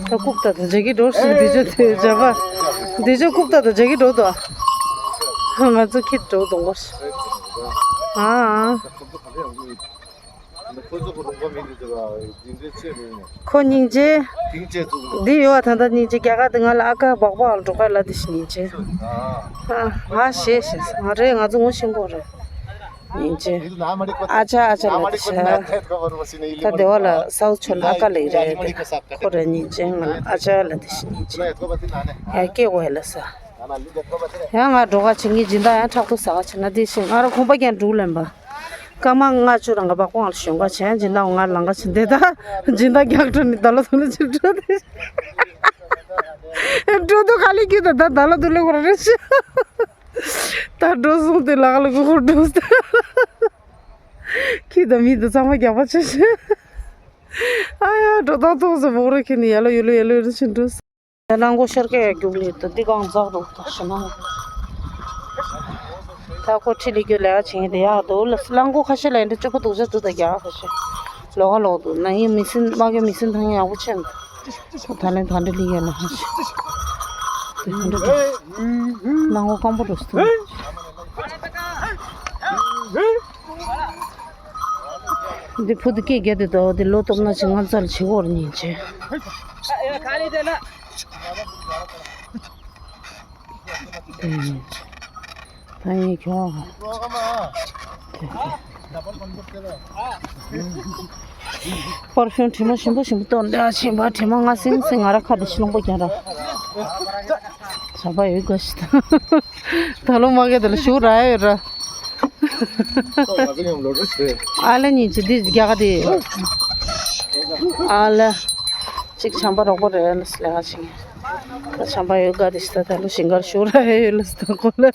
ད་ལྐུགས་ད་དེ་མཇལ་གྱི་འགྲོ་ཞིག་འདི་ཆོ་དེ་བྱ་བ། འདི་ཆོ་ལྐུགས་ད་དེ་མཇལ་གྱི་འགྲོ་འདུག་ང་ཚོ་ཁྱེད་འགྲོ་གདོང་པ་ཞིག་ཨ་ཨ། ཁོ་སྙིང་རྗེ། འདི་ཡོད་བ་ད་ལྟ་སྙིང་རྗེ་རྒྱ་གར་དུ་ང་ལ་ཨ་ཀ་སྦག་སྦག་འགྲོ་ག་ལ་དེ་སྙིང་རྗེ། ཨ་ང་ཞེས་ཞེས་ང་རེ་ང་ཚོ་ངོ་ཤེས་གོ་རེ། སྙིང་རྗེ། ཨ་ཅག་ཨ་ཅག་ལ་དེ་ཤ། ད་སྡེ་བ་ལ་སའུ་ཆོ་ལ་ཨ་ཀ་ལ་ཡི་རེད་དེ་ཁོ་རེ་སྙིང་རྗེ་ང་ལ་ཨ་ཅག་ལ་དེ་སྙིང་རྗེ། ཡ་སྐྱེ་བོ་ཡ་ལ་ས། ཡང་ང་འགྲོ་ག་ཆེ་ངའི་སྦྱིན་བདག་ཡང་ཕྲག་ཐོག་ཟ་ག་ཆེ་ན་དེ་ཤེས་ང་ར་ཁོང་པ་ཀྱང་འགྲུག་ལེན་པ། སྐར་མ་ལྔ་བཅུ་རང་ག་བག་ཀོང་ལ་ཞོན་ག་ཆེ་ཡང་སྦྱིན་བདག་ང་ལང་ག་ཆེ་འདི་ད་སྦྱིན་བདག་རྒྱག་འགྲོ་ནི་ད་ལོ་ཐོན་ལ་ཕྱིར་འགྲོ་དེ། འགྲོ་དུ་ག་ལེ་ཁྱི་ད་ད་ད་ལོ་དུ་ལེ་ཁོ་ར་རེ་ཤི། ད་འགྲོ་སོང་དེ་ལག་ལ་གུ་ཁོ་འགྲོ་ས། ཁྱི་ད་མི་ད་ཚང་མ་རྒྱག་པ་ཆེ་ཤི། ཨ་ཡ་འགྲོ་ད་ཐོག་སོ་བོག་རེ་ཁྱི་ནི་ཡ་ལོ་ཡོ་ལོ་ཡ་ལོ་ཡོ་ལོ་ཕྱིར་འགྲོ་ས། གླང་མགོ་ཤར་སྐད་རྒྱུག་ལེ་དུ་འདི་གང་འཛག་རུག་ད་ཤི་ན། ད་ཁོ་ཁྲི་ལི་རྒྱུ་ལས་ཀ་བྱེད་དེ་ཡག་འདུག་ལ་གླང་མགོ་ཁ་ཤས་ལ་འདི་སྤྱོད་པ་སྡུག་ཅག་འདུག་ད་རྒྱག་ཁ་ཤས་ལོག་ག་ལོག་འདུག་ན་ཡིན་མི་སྲིན་མ་གི་མི་སྲིན་ཐང་ཡག་པོ་ཆེ་འདུག་ད་ལན་ད་འདི་ལི་ཡ་ལ་ཁ་ཤས་དེ་ཧ་འདྲ་འདུག་གླང་མགོ་སྐམ་པོ་འགྲོ་སི་འདུག་འདི་ཕུ་དུ་སྐད་རྒྱག་དེ་དོ་དེ་ལོ་སྟོབས་ན་ཅི་ང་ཚ་ལ་བྱེད་གོ་ར་ཉིན་བྱེད། ད་ངས་ཁྱོད། པར་ཕིའུམ་དྲི་མ་ཞིམ་པོ་ཞིམ་པོ་བཏོན་ཏེ། ཨ་ཆེན་པ་དྲི་མ་ང་སིང་སིང་ང་ར་ཁ་དེ་ཤི་ལོང་པོ་རྒྱག་ར། བྱམས་པ་ཡོད་དགའ་ཞིག་ད། ད་ལོ་མ་གེ་དེ་ལ་ཞུ་ར་ཡོད་ར། ཨ་ལ་ཉིན་ཅི་དེ་རྒྱག་ག་དེ། ཨ་ལ། ཅིག་བྱམས་པ་རོགས་པོ་རེད་ལ་སི་ལེ་ཧ་ཆིང་། ད་བྱམས་པ་ཡོད་དགའ་དེ་ཞིག་ད་ད་ལོ་ཞིང་ཁར་ཞུ་ར་ཡོད་ལ་སི་ད་ཁོ་ལ།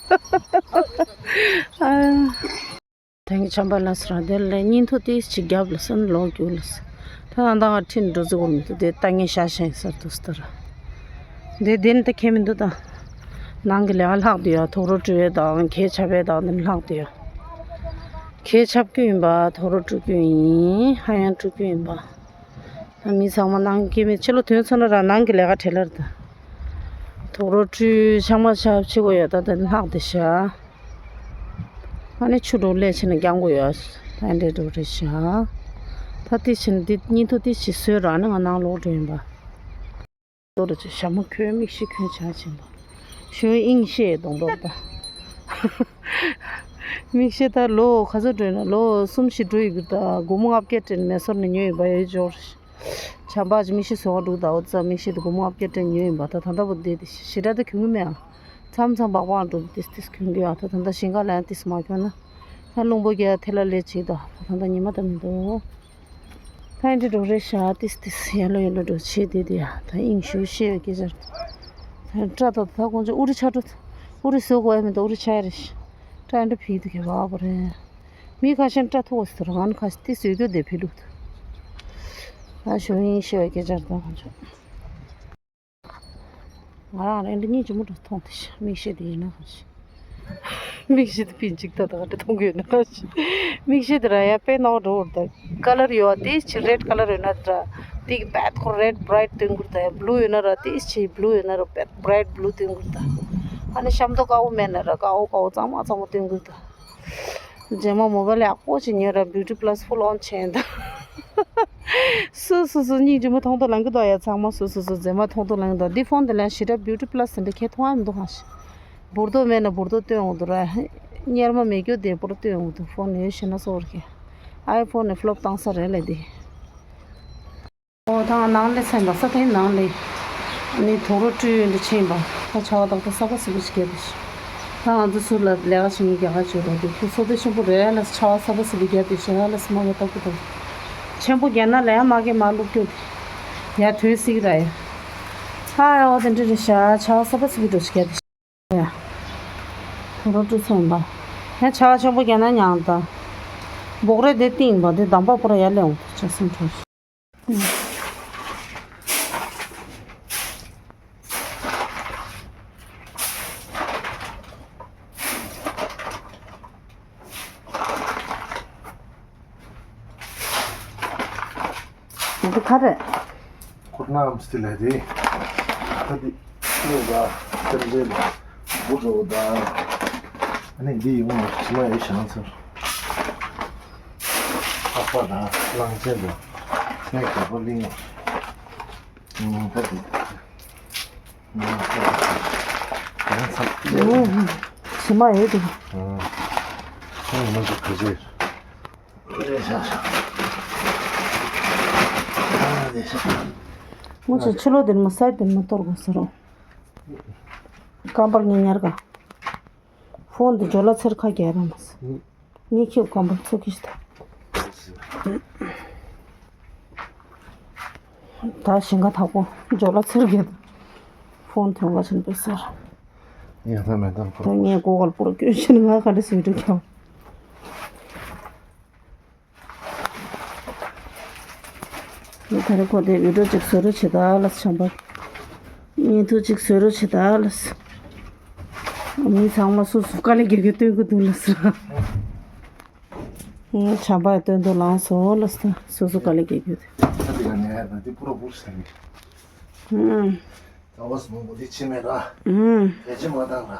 ཨ། དེང་གི་བྱམས་པ་ལ་སི་ར་དེ་ལ་སྙིང་ཐོ་ཏིས་ཅིག་རྒྱབ་ལ་སོན་ལོག་རྒྱུ་ལ་སི། ད་ད་ང་ཁྲིན་འགྲོ་ཙི་གོར་མི་འདུག་དེ་ལྟ་ངན་ཤ་ཞེན་སར་དུ་སི་ད་ར། དེ་དེ་ནི་ད་ཁྱེད་མི་འདུག་ད། ནང་གི་ལས་ཀ་ལྷག་དུ་ཡ་ཐོག་རོ་བཀྲུ་བའི་དང་གས་ཆབ་པའི་དང་དེ་ནི་ལྷག་དུ་ཡ། གས་ཆབ་རྒྱུ་ཡིན་པ་ཐོག་རོ་བཀྲུ་རྒྱུ་ཡིན་ཧ་ཡང་བཀྲུ་རྒྱུ་ཡིན་པ། ད་མི་ཚང་མ་ནང་གི་མི་ཕྱི་ལོ་དོན་ཚོ་ན་ར་ནང་གི་ལས་ཀ་བྲེལ་ལར་ད། ཐོག་རོ་བཀྲུས་ཆང་མ་ཆབ་ཕྱི་གོ་ཡོད་ད་ད་ལྷག་དེ་ཤ། ཨ་ནི་ཆུ་འགྲོ་ལས་ཕྱི་ན་རྒྱང་གོ་ཡོད། ད་འདྲེ་འགྲོ་རེ་ཤ། ད་དེ་ཕྱི་ན་དེ་གཉིས་ཐོ་དེ་ཕྱི་སོས་ར་ནི་ང་ནང་ལོག་འགྲོ་ཡིན་པ། ལོ་ར་ཅི་ཞྭ་མོ་ཁོས་མིག་ཤེལ་ཁོས་བྱ་ཆེན་པོ། ཞོན་ཨིང་ཤེས་གདོང་པོ་པ། མིག་ཤེལ་ད་ལོ་ག་ཚོད་འགྲོ་ན་ལོ་གསུམ་བཞི་འགྲོ་ཡི་གི་ད་སྒོར་མོ་ལྔ་བརྒྱ་སྤྲད་མེ་སོར་ནས་ཉོས་ཡོད་པ་ཡོད་འབྱོར། བྱམས་པ་ཅི་མིག་ཤེལ་བཟོ་བ་འགྲོ་ད་འོ་ཙ་མིག་ཤེལ་དེ་སྒོར་མོ་ལྔ་བརྒྱ་སྤྲད་ཉོས་ཡིན་པ་ད་ད་ལྟ་བུ་བསྡད་དེ་ཞེ་དྲག་ད་གྱོན་གི་མེད་ཨ། མཚམས་མཚམས་སྦག་སྦག་འགྲོ་དེ་ཏིས་ཏིས་གྱོན་གི་ཨ་ད་ད་ད་ཞིང་ཁ་ལ་ཡང་ཏིས་མ་གྱོན་ན། ད་རླུང་པོ་རྒྱག་ཐེ་ལ་ལས་བྱེད་ད་ད་ད་ཉི་མ་ད་མི་འདུག་ད་ཨེ་འདྲ་འགྲོ་རེད་ཤག་ཏིས་ཏིས་ཡ་ལོ་ཡ་ལོ་འགྲོ་བྱེད་དེ་དེ་ཡ་ད་དབྱིངས་ཞུ་ཤེས་ཡོད་སྐད་ཆ་རེད། ད་སྐྲ་ད་ད་དགོང་ཚོ་ཨུ་རི་ཆ་འགྲོ། ཨུ་རི་བཟོ་དགོས་ཡ་མི་འདུག་ཨུ་རི་ཆ་ཡ་རེད་ཤག་སྐྲ་ཨེ་འདྲ་ཕིག་འདུག་གས་བ་བ་རེད། མི་ཁ་ཤས་སྐྲ་ཐུག་བ་སི་ཐུ་རང་ཁ་ཤས་ཏིས་བཟོས་རྒྱུ་དེ་ཕི་ལུག་ད་ཞུ་དབྱིངས་ཤེས་ཡོད་སྐད་ཆ་རེད་ད་དགོང་ཚོ། ང་རང་རེ་འདི་གཉིས་ཀྱི་མུ་མཐུད་མཐོང་དེ་ཤ་མིག་ཤེལ་དེ་ཡིན་ན་ཧ་ཤི། མིག་ཤེལ་དེ་པིན་ཅིག་ད་ད་ག་འདྲ་མཐོང་གི་ཡོད་ན་ཧ་ཤི། མིག་ཤེལ་དེ་ར་ཡ་དཔེ་ནོར་འགྲོ་བར་ད་ཀ་ལར་ཡོད་པ་དེ་ཅི་རེད་ཀ་ལར་ཡོད་ན་ར་དེ་གི་བད་ཁོ་རེད་བྷ་རའིཊ་སྟོན་གི་ར་ད་ཡ་བླུ་ཡོད་ན་ར་དེ་ཅི་བླུ་ཡོད་ན་ར་བད་བྷ་རའིཊ་བླུ་སྟོན་གི་ར་ད། ཨ་ནི་ཤམ་ཐོ་དཀར་པོ་མེད་ན་ར་དཀར་པོ་དཀར་པོ་གཙང་མ་གཙང་མ་སྟོན་གི་ར་ད། རྗེས་མ་མོ་བལ་ཡག་པོ་ཅིག་ཉོས་ར་བིའུ་ཊི་པ་ལ་སི་ཕུལ་ཨོན་ཆེན་ད། སུ་སུ་སུ་གཉིས་ཀྱི་མོ་མཐོང་ཐོ་ལང་གི་དོ་ཡ་ཚང་མ་སུ་སུ་སུ་རྗེས་མ་མཐོང་ཐོ་ལང་གི་དོ་འདི་ཕོན་དེ་ལན་ཞེ་དྲག་བིའུ་ཊི་པ་ལ་སི་འདི་ཁྱེད་མཐོང་ཡ་མི་འདུག་ཧ་ཤི། འབུར་ཏོ་མེད་ན་འབུར་ཏོ་སྟོན་འོང་འདུག་ར། གཉེར་མ་མེད་རྒྱུ་དེ་འབུར་སྟོན་འོང་འདུག་ཕོན་ཡོད་ཤེ་ན་སོར་གི། ཨའི་ཕོན་ནི་ཕི་ལོབ་བཏང་ས་རེད་ལེ་འདི། ཨོ་ད་ང་ནང་ལས་ཚན་པ་ས་དེའི་ནང་ལས། ནི་དུག་རོ་བཀྲུས་འདི་ཕྱིན་པ། ད་ཆ་བ་ཏག་ཏག་གསར་པ་ཟིག་པོ་ཞིག་བརྒྱབ་པ་ཞིག་ད་ང་ཚོ་ཚུར་ལ་ལས་ཀ་བྱེད་མཁན་རྒྱ་གར་བྱོས་རོགས་དེ་ཁྱོད་ཚོ་དེ་ཆེན་པོ་རེད་ལ་ཆ་བ་གསར་པ་ཟིག་པོ་བརྒྱབ་དེ་ཞེ་ན་ལ་སི་མ་གི་ཏག་ཏག་ཏག་ཆེན་པོ་བརྒྱབ་ན་ལས་ཀ་མ་གི་མ་བླུག་རྒྱུ་དེ། ཡ་དུས་སིག་ར་ཡ། ཧ་ཡ་འོ་དེ་འདྲ་རེད་ཤག་ཆ་བ་གསར་པ་ཟིག་པོ་འགྲོ་ཞིག་བརྒྱབ་དེ་ཞེ་ན། ཡ། དུག་རོ་བཀྲུས་ཚར་ཡིན་པ། ཡ་ཆ་བ་ཆེན་པོ་བརྒྱབ་ན་མྱང་ད། སྦོག་རས་དེ་བཏིང་བ་དེ་འདམ་པ་པོ་ར་ཡ་ལེ་འོང་ཆ་སེམས་ཁྲོ། འདི་ག་རེད། ཁོ་ན་ཨམ་སྟི་ལ་རེད། ད་འདི་ནི་ད་ཏན་ཏན་བུ་འགྲོ་ད། ཨ་ནི་འདི་ཡོང་ཕྱི་མ་ཡོད་ཤང་ཚར། ཨ་ཕ་དང་གླང་ཆེན་དང་། སེང་གེ་པོ་གླིང་། ཕྱི་མ་ཡོད་དེ། ང་ཚོ་ཕྱི་ལོགས་དེར་མ་སའི་དེར་མ་གཏོར་དགོས་ཟེར་རོ། རྐང་པར་ངས་ཉར་ག་ཕོན་དུ་ཇོ་ལ་ཚེར་ཁ་རྒྱལ་ར་མ་སོང་། ངས་ཁྱེད་ཀམ་པ་ཚོ་ཁྱི་ཞིག་དང་། ད་ཞིང་ཁ་ཐག་པོ་ཇོ་ལ་ཚེར་རྒྱལ་དང་། ཕོན་ཐོན་ག་ཕྱིན་པའི་སར། ཡང་ཐ་མེད་དང་ཁོ། ད་ངས་གོ་གལ་པོར་སྐྱོན་ཤེས་ང་ག་འདྲ་སུ་ཡི་འགྲོ་ཁྱོད། ད་རེ་ཁོ་དེ་བི་ཌིའོ་གཅིག་བཟོ་རོགས་བྱེད་ད་ལ་བྱམས་པ། བརྙན་ཐུང་གཅིག་བཟོ་རོགས་བྱེད་ད་ལ། མི་ཚང་མ་སོ་སོ་དཀའ་ལས་རྒྱག་གི་སྟོན་གི་འདུག་ལ་ས། བྱམས་པ་སྟོན་དུ་ལངས་སོང་ལ་ས་སོ་སོ་དཀའ་ལས་རྒྱག་གི་ཡོད། ད་དེ་ག་ནས་ད་དེ་པུ་ར་པུ་ར་ས་ནས། ད་བ་སོང་མོ་དེ་ཕྱི་མེད་ར། ཕལ་ཆེར་མ་བཏང་ར།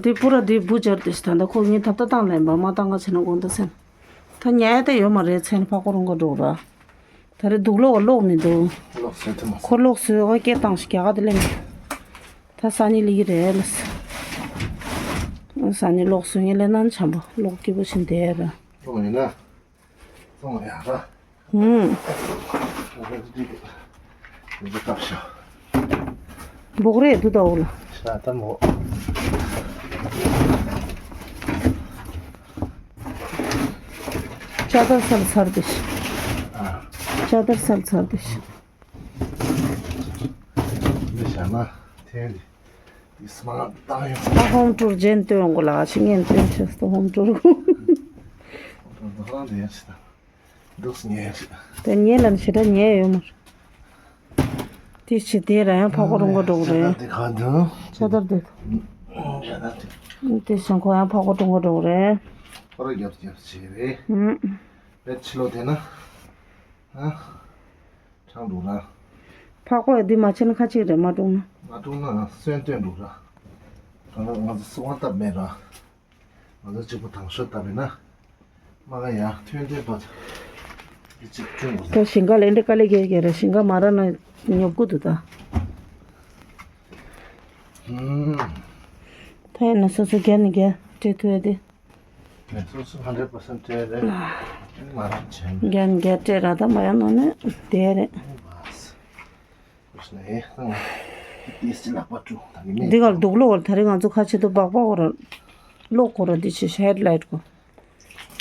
འདི་པུ་ར་འདི་བུ་སྦྱར་དུས་ད་ལྟ་ཁོ་ངའི་ཐབ་ད་བཏང་ལེན་པ་མ་བཏང་ག་བྱས་ན་དགོངས་དག་སེམས། ད་ཉལ་ཡ་ད་ཡོད་མ་རེད་མཚན་ཕ་ཁོ་རང་ག་འགྲོ་ར། ད་རེ་སྡུག་ལོག་ལོག་མི་འདུག་ཁོ་ལོག་སུ་ཡོད་ག་སྐད་བཏང་ཞིག་རྒྱ་ག་དེ་ལེན། ད་ས་ནི་ལི་གི་རེད་ལ། ས་ནི་ལོག་སུ་ངས་ལེན་ན་བྱམས་པ་ལོག་སྐྱིད་པོ་ཕྱིན་བསྡད་ར། ལོག་ཡིན་ན། ཡ་ར། ཧུམ། འདི་འདི་འདི་འདི་བཏབ་ཤོག་འབོག་རེད་འདུག་ད་འོ་ལ། ཤ་ད་མོ། ཅ་དར་སལ་ཚར་དེ་ཤི། ཨ། ཅ་དར་སལ་ཚར་དེ་ཤི། འདི་བཞག་ན་ཐེངས་འདི་འདི་སྨ་བཏང་ཡོང་། ད་ཧོམ་ཊུར་རྗེན་སྟོན་དགོས་ལ་ཤི་ངན་སྟོན་ཤེས་སོ་ཧོམ་ཊུར། འདི་རང་འདི་ཡང་ཤི་ད། འདུག་སེ་ཉལ་ཞིག་དེ་ཉལ་ལ་ཞེ་དྲག་ཉལ་ཡོད་མ་རེད། དེ་ཕྱི་དེ་ར་ཡང་ཕག་པ་རུང་ག་འགྲོ་གི་རེད། ཅ་དར་དེ་ག་འདུག་ཅ་དར་དེ། ཅ་དར་དེ། དེ་བཞིན་ཁོ་ཡང་ཕག་པ་རུང་ག་འགྲོ་གི་རེད། ཁོ་ར་རྒྱབ་རྒྱབ་བྱས་རེད། ཧུམ། བེད་ཕྱི་ལོགས་དེ་ན། ཨ། ཁྲང་འདུག་ར། ཕག་པ་ཡ་དེ་མ་ཕྱིན་ཁ་ཅིག་རེད་མ་འགྲོ་ན། མ་འགྲོ་ན་སོན་སྟོན་འདུག་ར། ད་ང་ཚོ་སུ་དབང་སྟབས་མེད་ར། ང་ཚོ་གཅིག་པུ་དང་ཤོས་ལྟ་བས་ན། མ་ག་ཡ་ཐོན་ཐོན་པ། འདི་གཅིག་སྐྱོན་དགོས། ད་ཞིང་ཁ་ལས་འདི་དཀའ་ལས་རྒྱག་རྒྱག་རེད། ཞིང་ཁ་མ་རག་ན་ཉོབ་ཀུ་འདུག་ད། ཧུམ། ད་ཡིན་ན་སོ་སོ་རྒྱ་ནས་རྒྱ་སྤྲད་ཐུབ་ཡ་དེ། ངས་སོ་སོ་ཧན་ཌེ་རེད་པར་སེན་ཊི་སྤྲད་རེད། མ་རག་བྱས་ན། རྒྱ་ནས་རྒྱ་སྤྲད་ར་ད་མ་ཡ་ནོ་ནས་དེ་རེད། འདི་གར་སྡུག་ལོག་ད་རེས་ང་ཚོ་ཁ་ཆེ་དུ་སྦག་སྦག་གོ་ར། གློག་གོ་ར་འདི་ཆེ་ཤ་ཧེད་ལའིཊ་གོ།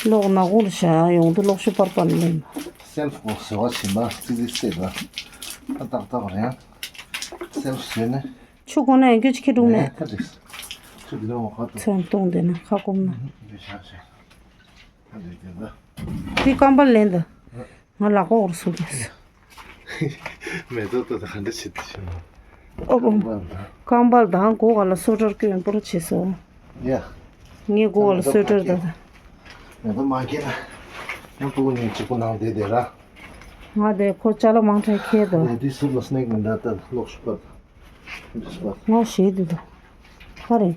གློག་ནག་གོང་རུ་བཞག་ཡོང་དུ་གློག་ཤུགས་པར་པར་ལེན། སེམས་གོ་ཟེར་བ་བྱིན་པ་ཙི་ཙི་སེ་ད། ཨ་ཏག་ཏག་རེད་ཡང་། སེམས་ཟོས་ནས། ཆུ་གོ་ན་ཡང་སྐྱོ་ཅི་ཁེ་དྲུང་ནས། ཨེ་ཁ་ཅིག་ཆུ་འདི་ལ་མ་ཁ་ཏུ། ཚོན་གཏོང་དེ་ན་ཁ་སྐོམ་ན། འདི་བཞག་བཞག་ཨ་འདི་དེ་ད། འདི་སྐམ་པ་ལེན་ད། ང་ལག་པ་འོར་སུ་གས། མེ་ཏོག་ཏོ་ད་ག་འདྲ་བྱེད་དུ་ཤོག་ཨོ་པོ། སྐམ་པ་ལ་ད། སྐམ་པ་ལ་ད་མགོ་ག་ལ་སོ་ཊར་སྐྱོན་པོ་ར་བྱེད་སོ། ཡ། ངའི་མགོ་ག་ལ་སོ་ཊར་ད་ད། མེ་ཏོག་མ་སྐྱེས་ན། ཡང་སྤུ་གུ་གཉིས་གཅིག་པུ་ནང་བསྡད་བསྡད་ར། ང་དེ་ཁོ་ཅ་ལག་མང་དྲགས་ཁྱེར་འདུག་ལས་དུས་སུ་ལ་སྣེག་མི་འདྲ་ལྟར་ལོག་ཤུགས་པ། ང་ཞེད་འདུག་ད། ག་རེ།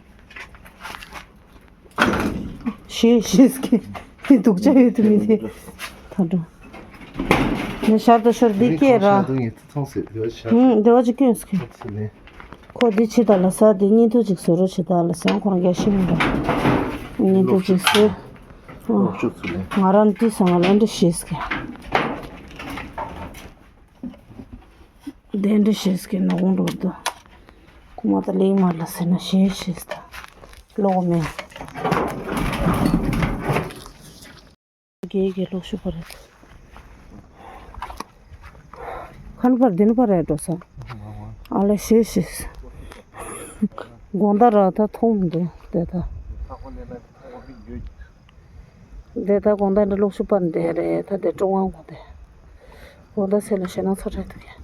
ཞེད་ཞེད་སྐད། དེ་སྡུག་ཅག་ཡོད་དུ་མི་དེ། ད་འགྲོ། ནས་ཤར་དུ་ཤོར་འདི་སྐད་ར། ཧུང་བདེ་བ་ཅིག་སྐྱོན་སྐད། ཁོ་འདི་ཕྱི་ད་ལ་ས་འདི་བརྙན་ཐུང་ཅིག་བཟོ་རོགས་བྱེད་ད་ལ་ས་ཁོ་རང་རྒྱ་ཤི་མི་འདྲ། བརྙན་ཐུང་ཅིག་བཟོས། ལོག་ཤོག་ཚུལ་ལས། ང་རང་འདི་སང་ལ་འདྲ་ཤེས་ཀྱི། དེ་འདྲ་ཤེས་ཀྱི་ནག་གོང་འགྲོ་དུ། ཁོ་མ་ད་ལེགས་མ་ལ་ཟེར་ན་ཤེས་ཤེས་ད། ལོག་མེད། རྒྱའི་རྒྱལ་ལོག་ཤུ་པ་རེད། ཁ་ནུ་པར་དེ་ནུ་པར་རེད་འགྲོ་ས། ཨ་ལེ་ཤེས་ཤེས། དགོང་དག་ར་ད་མཐོང་མི་འདུག་དེ་ད། དེ་ད་དགོང་དག་འདྲ་ལོག་ཤུ་པར་འདེ་རེད་ད་དེ་ཀྲོང་ཝང་གོ་དེ། དགོང་དག་སེ་ལ་ཞེ་ན་ཚོ་རེད་འདུག་གས།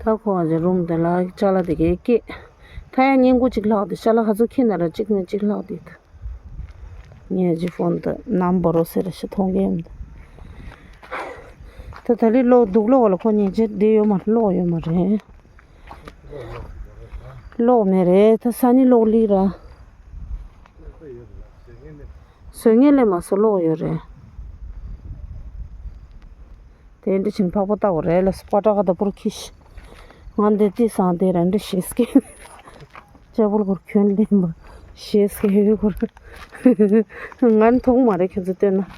ད་ཁོ་བ་ཅིག་རུམ་དེ་ལ་ཅ་ལག་དེ་གས་སྐྱེས། ད་ཡང་བརྙན་བརྐོ་གཅིག་ལྷག་དེ་ཅ་ལག་ཧ་ཚོ་ཁྱི་ན་ར་གཅིག་ནས་གཅིག་ལྷག་དེ་ད། ངས་ཅི་ཕོན་དུ་ནམ་བོ་རོ་ཟེར་ཞིག་མཐོང་གི་ཡིན། ད་ད་ལི་གློག་སྡུག་གློག་ལ་ཁོ་ཉིན་ཅེ་བསྡད་ཡོད་མ་གློག་ཡོད་མ་རེད། གློག་མེད་རེད་ད་ས་ནི་གློག་ལི་ར། བཟོ་ངན་ལས་མ་བཟོ་གློག་ཡོད་རེད། དེ་འདྲ་ཕྱིན་ཕག་པ་ལྟ་བུ་རེད་ལ་སྤ་ཏྲ་ཁ་ད་པུར་ཁྱི་ཤི། ང་འདི་ཏི་སང་དེ་ར་འདྲ་ཤེས་ཀྱི། ཅ་བུར་གུར་གྱོན་ལེན་པ་ཤེས་ཀྱི་ཧེ་གུར། ང་ནི་མཐོང་མ་རེད་ཁྱོད་ཚོ་སྟོན་ན།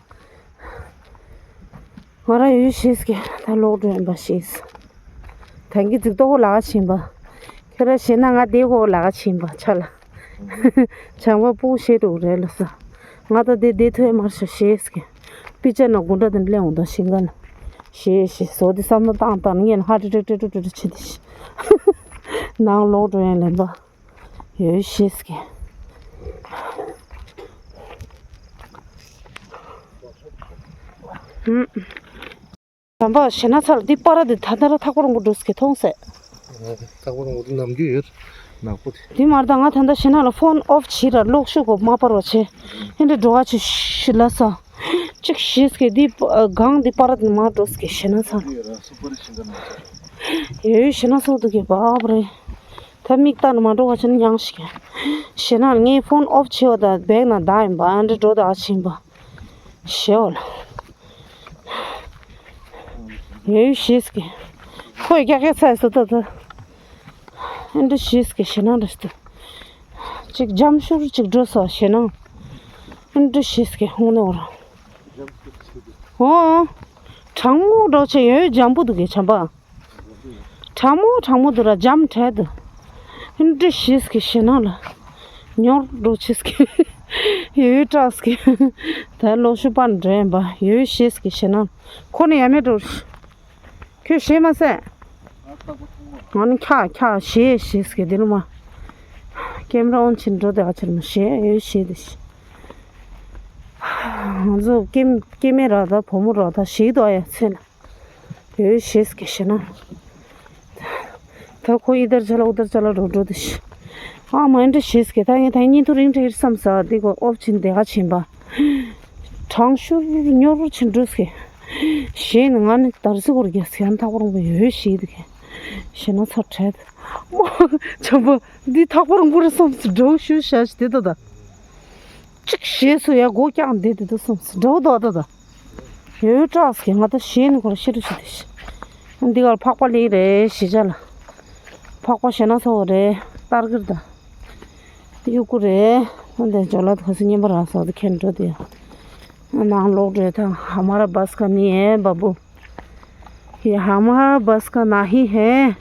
ང་ར་ཡོད་ཤེས་ཀྱི་ད་ལོག་འགྲོ་ཡིན་པ་ཤེས། ད་གི་ཙིག་ཏོ་ལག་ཕྱིན་པ། ཁྱོད་ར་ཤེས་ན་ང་དེ་གོ་ལག་ཕྱིན་པ་ཆ་ལ། བྱང་བ་སྤུ་ཤེས་འགྲོ་རེད་ལ་ས། ང་ད་དེ་དེ་ཐོས་མར་ཤ་ཤེས་ཀྱི། པི་ཅ་ན་དགུ་འདྲ་དེ་ལེན་འོང་དང་ཤིང་ག་ལ། ཤེས་ཤེས་བཟོ་དེ་བསམ་བློ་བཏང་བཏང་ངས་ཧ་ཏྲི་ཏྲི་ཏྲི་ཏྲི་ཏྲི་བྱེད་དེ་ཤི། ནང་ལོག་འགྲོ་ཡང་ལེན་པ། ཡོད་ཤེས་ཀྱི། ཧུམ། དམ་པ་ཞེ་ན་ཚ་ལ་འདི་པ་ར་འདི་ད་ལྟ་ར་ཐག་པ་རིང་པོ་འགྲོ་སྐད་མཐོང་སེ། ཐག་པ་རིང་པོ་འདི་ནམ་རྒྱུན་ཡོད། ནག་པོ་དེ། འདི་མར་ད་ང་ད་ལྟ་ཞེ་ན་ལ་ཕོན་ཨོཕ་བྱེད་ར་གློག་ཤུགས་གོ་མ་པར་བ་བྱེད། ཨེ་འདྲ་འགྲོ་བ་ཆེ་ཤི་ལ་ས། ཅིག་ཤེས་སྐད་འདི་གང་འདི་པ་ར་འདི་མ་འགྲོ་སྐད་ཞེ་ན་ཚ། ཡོད་ཞེ་ན་སོང་དུ་གི་བབ་རེད། ད་མིག་ལྟ་ན་མ་འགྲོ་བ་ཆེ་ན་ཡང་ཤི་གི། ཞེ་ན་ངའི་ཕོན་ཨོཕ་བྱེད་བ་ད་བེག་ན་ད་ཡིན་པ་ཨེ་འདྲ་འགྲོ་ད་ཨ་ཆེན་པ། ཞེའོ་ལ། ཡོད་ཤེས་ཀྱི། ཁོས་རྒྱག་ཡ་ཚ་སོ་ཏོ་ཏོ། ཨེ་འདྲ་ཤེས་ཀྱི་ཞེ་ན་འདྲ་སྟོ། ཅིག་འཇམ་ཤོར་ཅིག་འགྲོ་ས་ཞེ་ན། ཨ་འདྲ་ཞིག་གི་ཧོང་ནོར། ཨོ། གྲང་མོ་འགྲོ་ཆེ་ཡོད་འཇམ་པོ་འདུག་གི་བྱམས་པ། གྲང་མོ་གྲང་མོ་འདུག་ར་འཇམ་འཕྲད་འདུག་ཨ་འདྲ་ཞིག་གི་ཞེ་ན་ལ། ཉོར་འགྲོ་ཆེ་གི། ཡོད་སྐྲག་གི། ད་ལོ་ཤུ་པ་འགྲོ་ཡིན་པ་ཡོད་ཞིག་གི་ཞེ་ན། ཁོ་ནི་ཡ་མེད་འགྲོ། ཁྱོད་ཞེད་མ་སད། ང་ནི་ཁྱག་ཁྱག་ཞེད་ཞེད་ཟེར་གི་འདི་ལོ་མ། ཀེམ་ར་ཨོན་བྱེད་འགྲོ་དེ་ཨ་ཆེར་མ་ཞེད་ཡོད་ཞེད་དེ་ཞེད། ང་ཚོ་སྐྱེ་སྐྱེ་དམན་ར་ད་བུ་མོ་ར་ད་ཞེད་དོ་ཨ་ཡ་ཚེ་ན། ཡོད་ཞེད་ཟེར་གི་ཞེ་ན། ད་ཁོ་ཨི་དར་ཅ་ལ་ཨུ་དར་ཅ་ལ་འགྲོ་འགྲོ་དེ་ཞེད། ཨ་མ་འདྲ་ཞེད་ཟེར་གི་ད་ངས་ད་བརྙན་ཐུང་རིང་རིང་བསམ་ས་འདི་གོ་ཨོབ་ཆིན་དེ་ག་ཆེན་པ། གྲང་ཤུར་ཉོར་ཕྱིན་འགྲོ་ཟེར། གཞན་ནི་ང་ནི་དར་སི་གོར་རྒྱ་སི་ཡང་ཐག་པ་རིང་པོ་ཡོད་ཞེས་དེ་གས། ཞེ་ན་ཚར་བྲལ། མོ། བྱམས་པ། འདི་ཐག་པ་རིང་པོ་རེད་བསམ་སི་འདྲ་བོ་ཞུ་བྱ་ཞིག་དེ་ད་ད། གཅིག་ཞེས་སུ་ཡ་སྒོ་བཀྱག་འདི་དེ་ད་བསམ་སི་འདྲ་བོ་ད་ད་ད། ཡོད་སྐྲག་ཟེར་ང་ད་གཞན་ནི་གོར་ཤི་རུ་ཞིག་དེ་ཞིག་འདི་གར་ཕག་པ་ལིང་རེད་ཞེས་བྱ་ལ། ཕག་པ་ཞེ་ན་ཚ་བོ་རེད་སྟར་གིར་ད། དེ་གཡུག་གུ་རེད། ཨ་འདི་ཇོ་ལ་ཁ་སི་ཉན་པ་ར་ས་དེ་ཁྱེར་འགྲོ་དེ། ནང་ལོག་འགྲོ་ཐང་ཧ་མ་ར་བ་སི་ཀ་ནི་ཨེ་བ་བུ། ཡེ་ཧ་མ་ར་བ་སི་ཀ་ན་ཧི་ཧེ།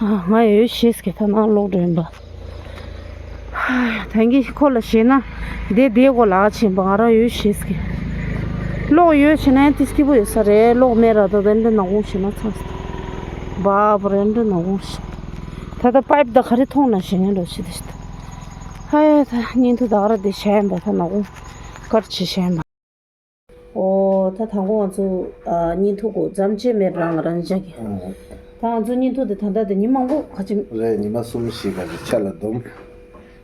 ང་ཡོད་ཤེས་ཀྱི་ཐ་ནང་ལོག་འགྲོ་ཡིན་པ། ད་གིན་ཁོ་ལ་ཞེད་ན། དེ་དེ་གོ་ལག་ཆེན་པ་ང་རང་ཡོད་ཤེས་ཀྱི། གློག་ཡོད་ཆེ་ན་ཏི་སྐྱིད་པོ་ཡོད་ས་རེད་གློག་མེད་ར་ད་དེ་འདྲ་ནག་ཁུང་ཞེ་ན་ཚང་སྟེ། བ་བ་རེད་འདྲ་ནག་ཁུང་ཞེ། ད་ལྟ་པའིབ་ད་ག་རེ་མཐོང་ན་ཞེ་ངན་འགྲོ་ཆེ་དེ་ཤི་ད། ཧ་ཡ་ད་བརྙན་ཐུང་ད་ག་ར་དེ་བྱས་ཡིན་པ་ད་ནག་ཁུང་དཀར་ཆེ་བྱས་ཡིན་པ། ཨོ་ད་དང་པོ་ང་ཚོ་ཨ་བརྙན་ཐུང་གོ་མཚམས་ཆད་མེད་རང་རང་བཞག་གི། ཨང་། ད་ང་ཚོ་བརྙན་ཐུང་དེ་ད་ལྟ་དེ་ཉི་མ་མང་པོ་ག་ཅིག་རེད་ཉི་མ་གསུམ་བཞི་ག་ཅིག་ཆ་ལ་འདུམ།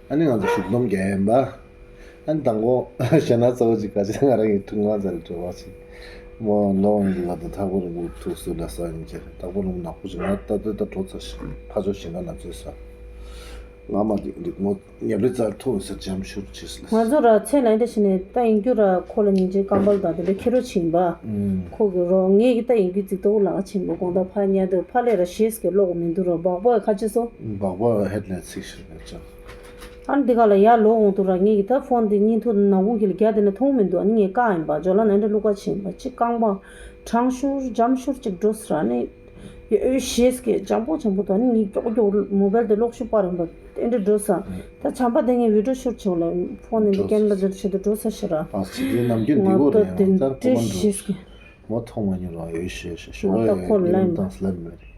ཨ་ནི་ང་ཚོ་གཞུག་འདུམ་རྒྱག་ཡིན་པ། ཨ་ནི་དང་པོ་ཞེ་ན་གཙོ་བོ་ཅིག་ག་ཅིག་ང་རང་གི་ཐུགས་ངལ་ཙམ་བྲོ་བ་ཅིག་མོ་ལོང་གི་ལ་དུ་ཐག་པོ་རིང་པོ་ཐུག་སུ་ལ་ས་ཡིན་ཅེ་ཐག་པོ་རིང་པོ་ནག་པོ་ཅིག་ང་ད་ལྟ་ད་འགྲོ་ཚར་ཞིག་ཕ་ཇོ་ཞིང་ཁ་ན་ཚོས་ས། ང་མ་འགྲིག་འགྲིག་མོ། ཉབ་རི་རྩར་ཐུག་ཟེར་འཇམ་ཤུར་བྱས་ལ། ང་ཚོ་ར་ཚེ་ལ་འདི་ཞིག་ནས་ད་ཡིན་རྒྱུ་ར་ཁོ་ལ་ཉིན་གཅིག་རྐང་པར་དང་དེ་འདྲ་ཁྱེར་རོ་ཕྱིན་པ། ཨུམ། ཁོ་གི་རོ་ངས་ཀྱི་ད་ཡིན་རྒྱུ་རྩིག་ཏོག་ལག་ཕྱིན་པ་དགོང་དག་ཕ་ཉལ་དུ་ཕ་ལས་ར་ཞེས་ཀྱི་ཀློག་མི་འདུག་ར་སྦག་སྦག་ཁ་ཆེ་སོ། སྦག་སྦག་ཧེད་ལས་ཚིག་ཤུར་བས་ཅང་། ཨ་ནི་འདི་ག་ལ་ཡར་ལོག་འོང་དུ་ར་ངས་ཀྱི་ད་ཕོན་འདི་གཉིས་ཐུག་ནག་ཁུང་གི་ལ་རྒྱ་དེ་ནས་མཐོང་མི་འདུག་ཨ་ནི་ངས་བཀག་ཡིན་པ་ཇོ་ལ་ནས་འདྲ་བླུག་ཁ་ཕྱིན་པ་ཅིག་རྐང་པ། གྲང་ཤུར་འཇམ་ཤུར་ཅིག་འགྲོ་སི་ར་ནི། ཡོད་ཤེས་ཀྱི་འཇམ་པོ་འཇམ་པོ་དང་ནི་ངའི་ཀྱོག་ཀྱོག་མོ་བལ་དེ་ལོག་ཤུ་པ་རིམ་པ་དེ་འདྲ་འགྲོ་ས། ད་བྱམས་པ་དེ་ངའི་བི་ཌིའོ་ཤུར་བྱུང་ལ་ཕོན་ནི་འདི་ཀེམ་ར་འདིར་ཆེད་དུ་འགྲོ་ས་ཤི་ར། ཨ་ཙི་དེ་ནམ་རྒྱུན་འདི་གོ་རེད་ད་ཡང་ལྟར་ཁོ་མ་འགྲོ། ཤེས་ཀྱི། མོ་མཐོང་མ་མྱོང་ར་ཡོད་ཤེས་ཤེས་ཤོ་ང་ད་ཁོ་ལ་ལན་དང་སླེབས་མེད།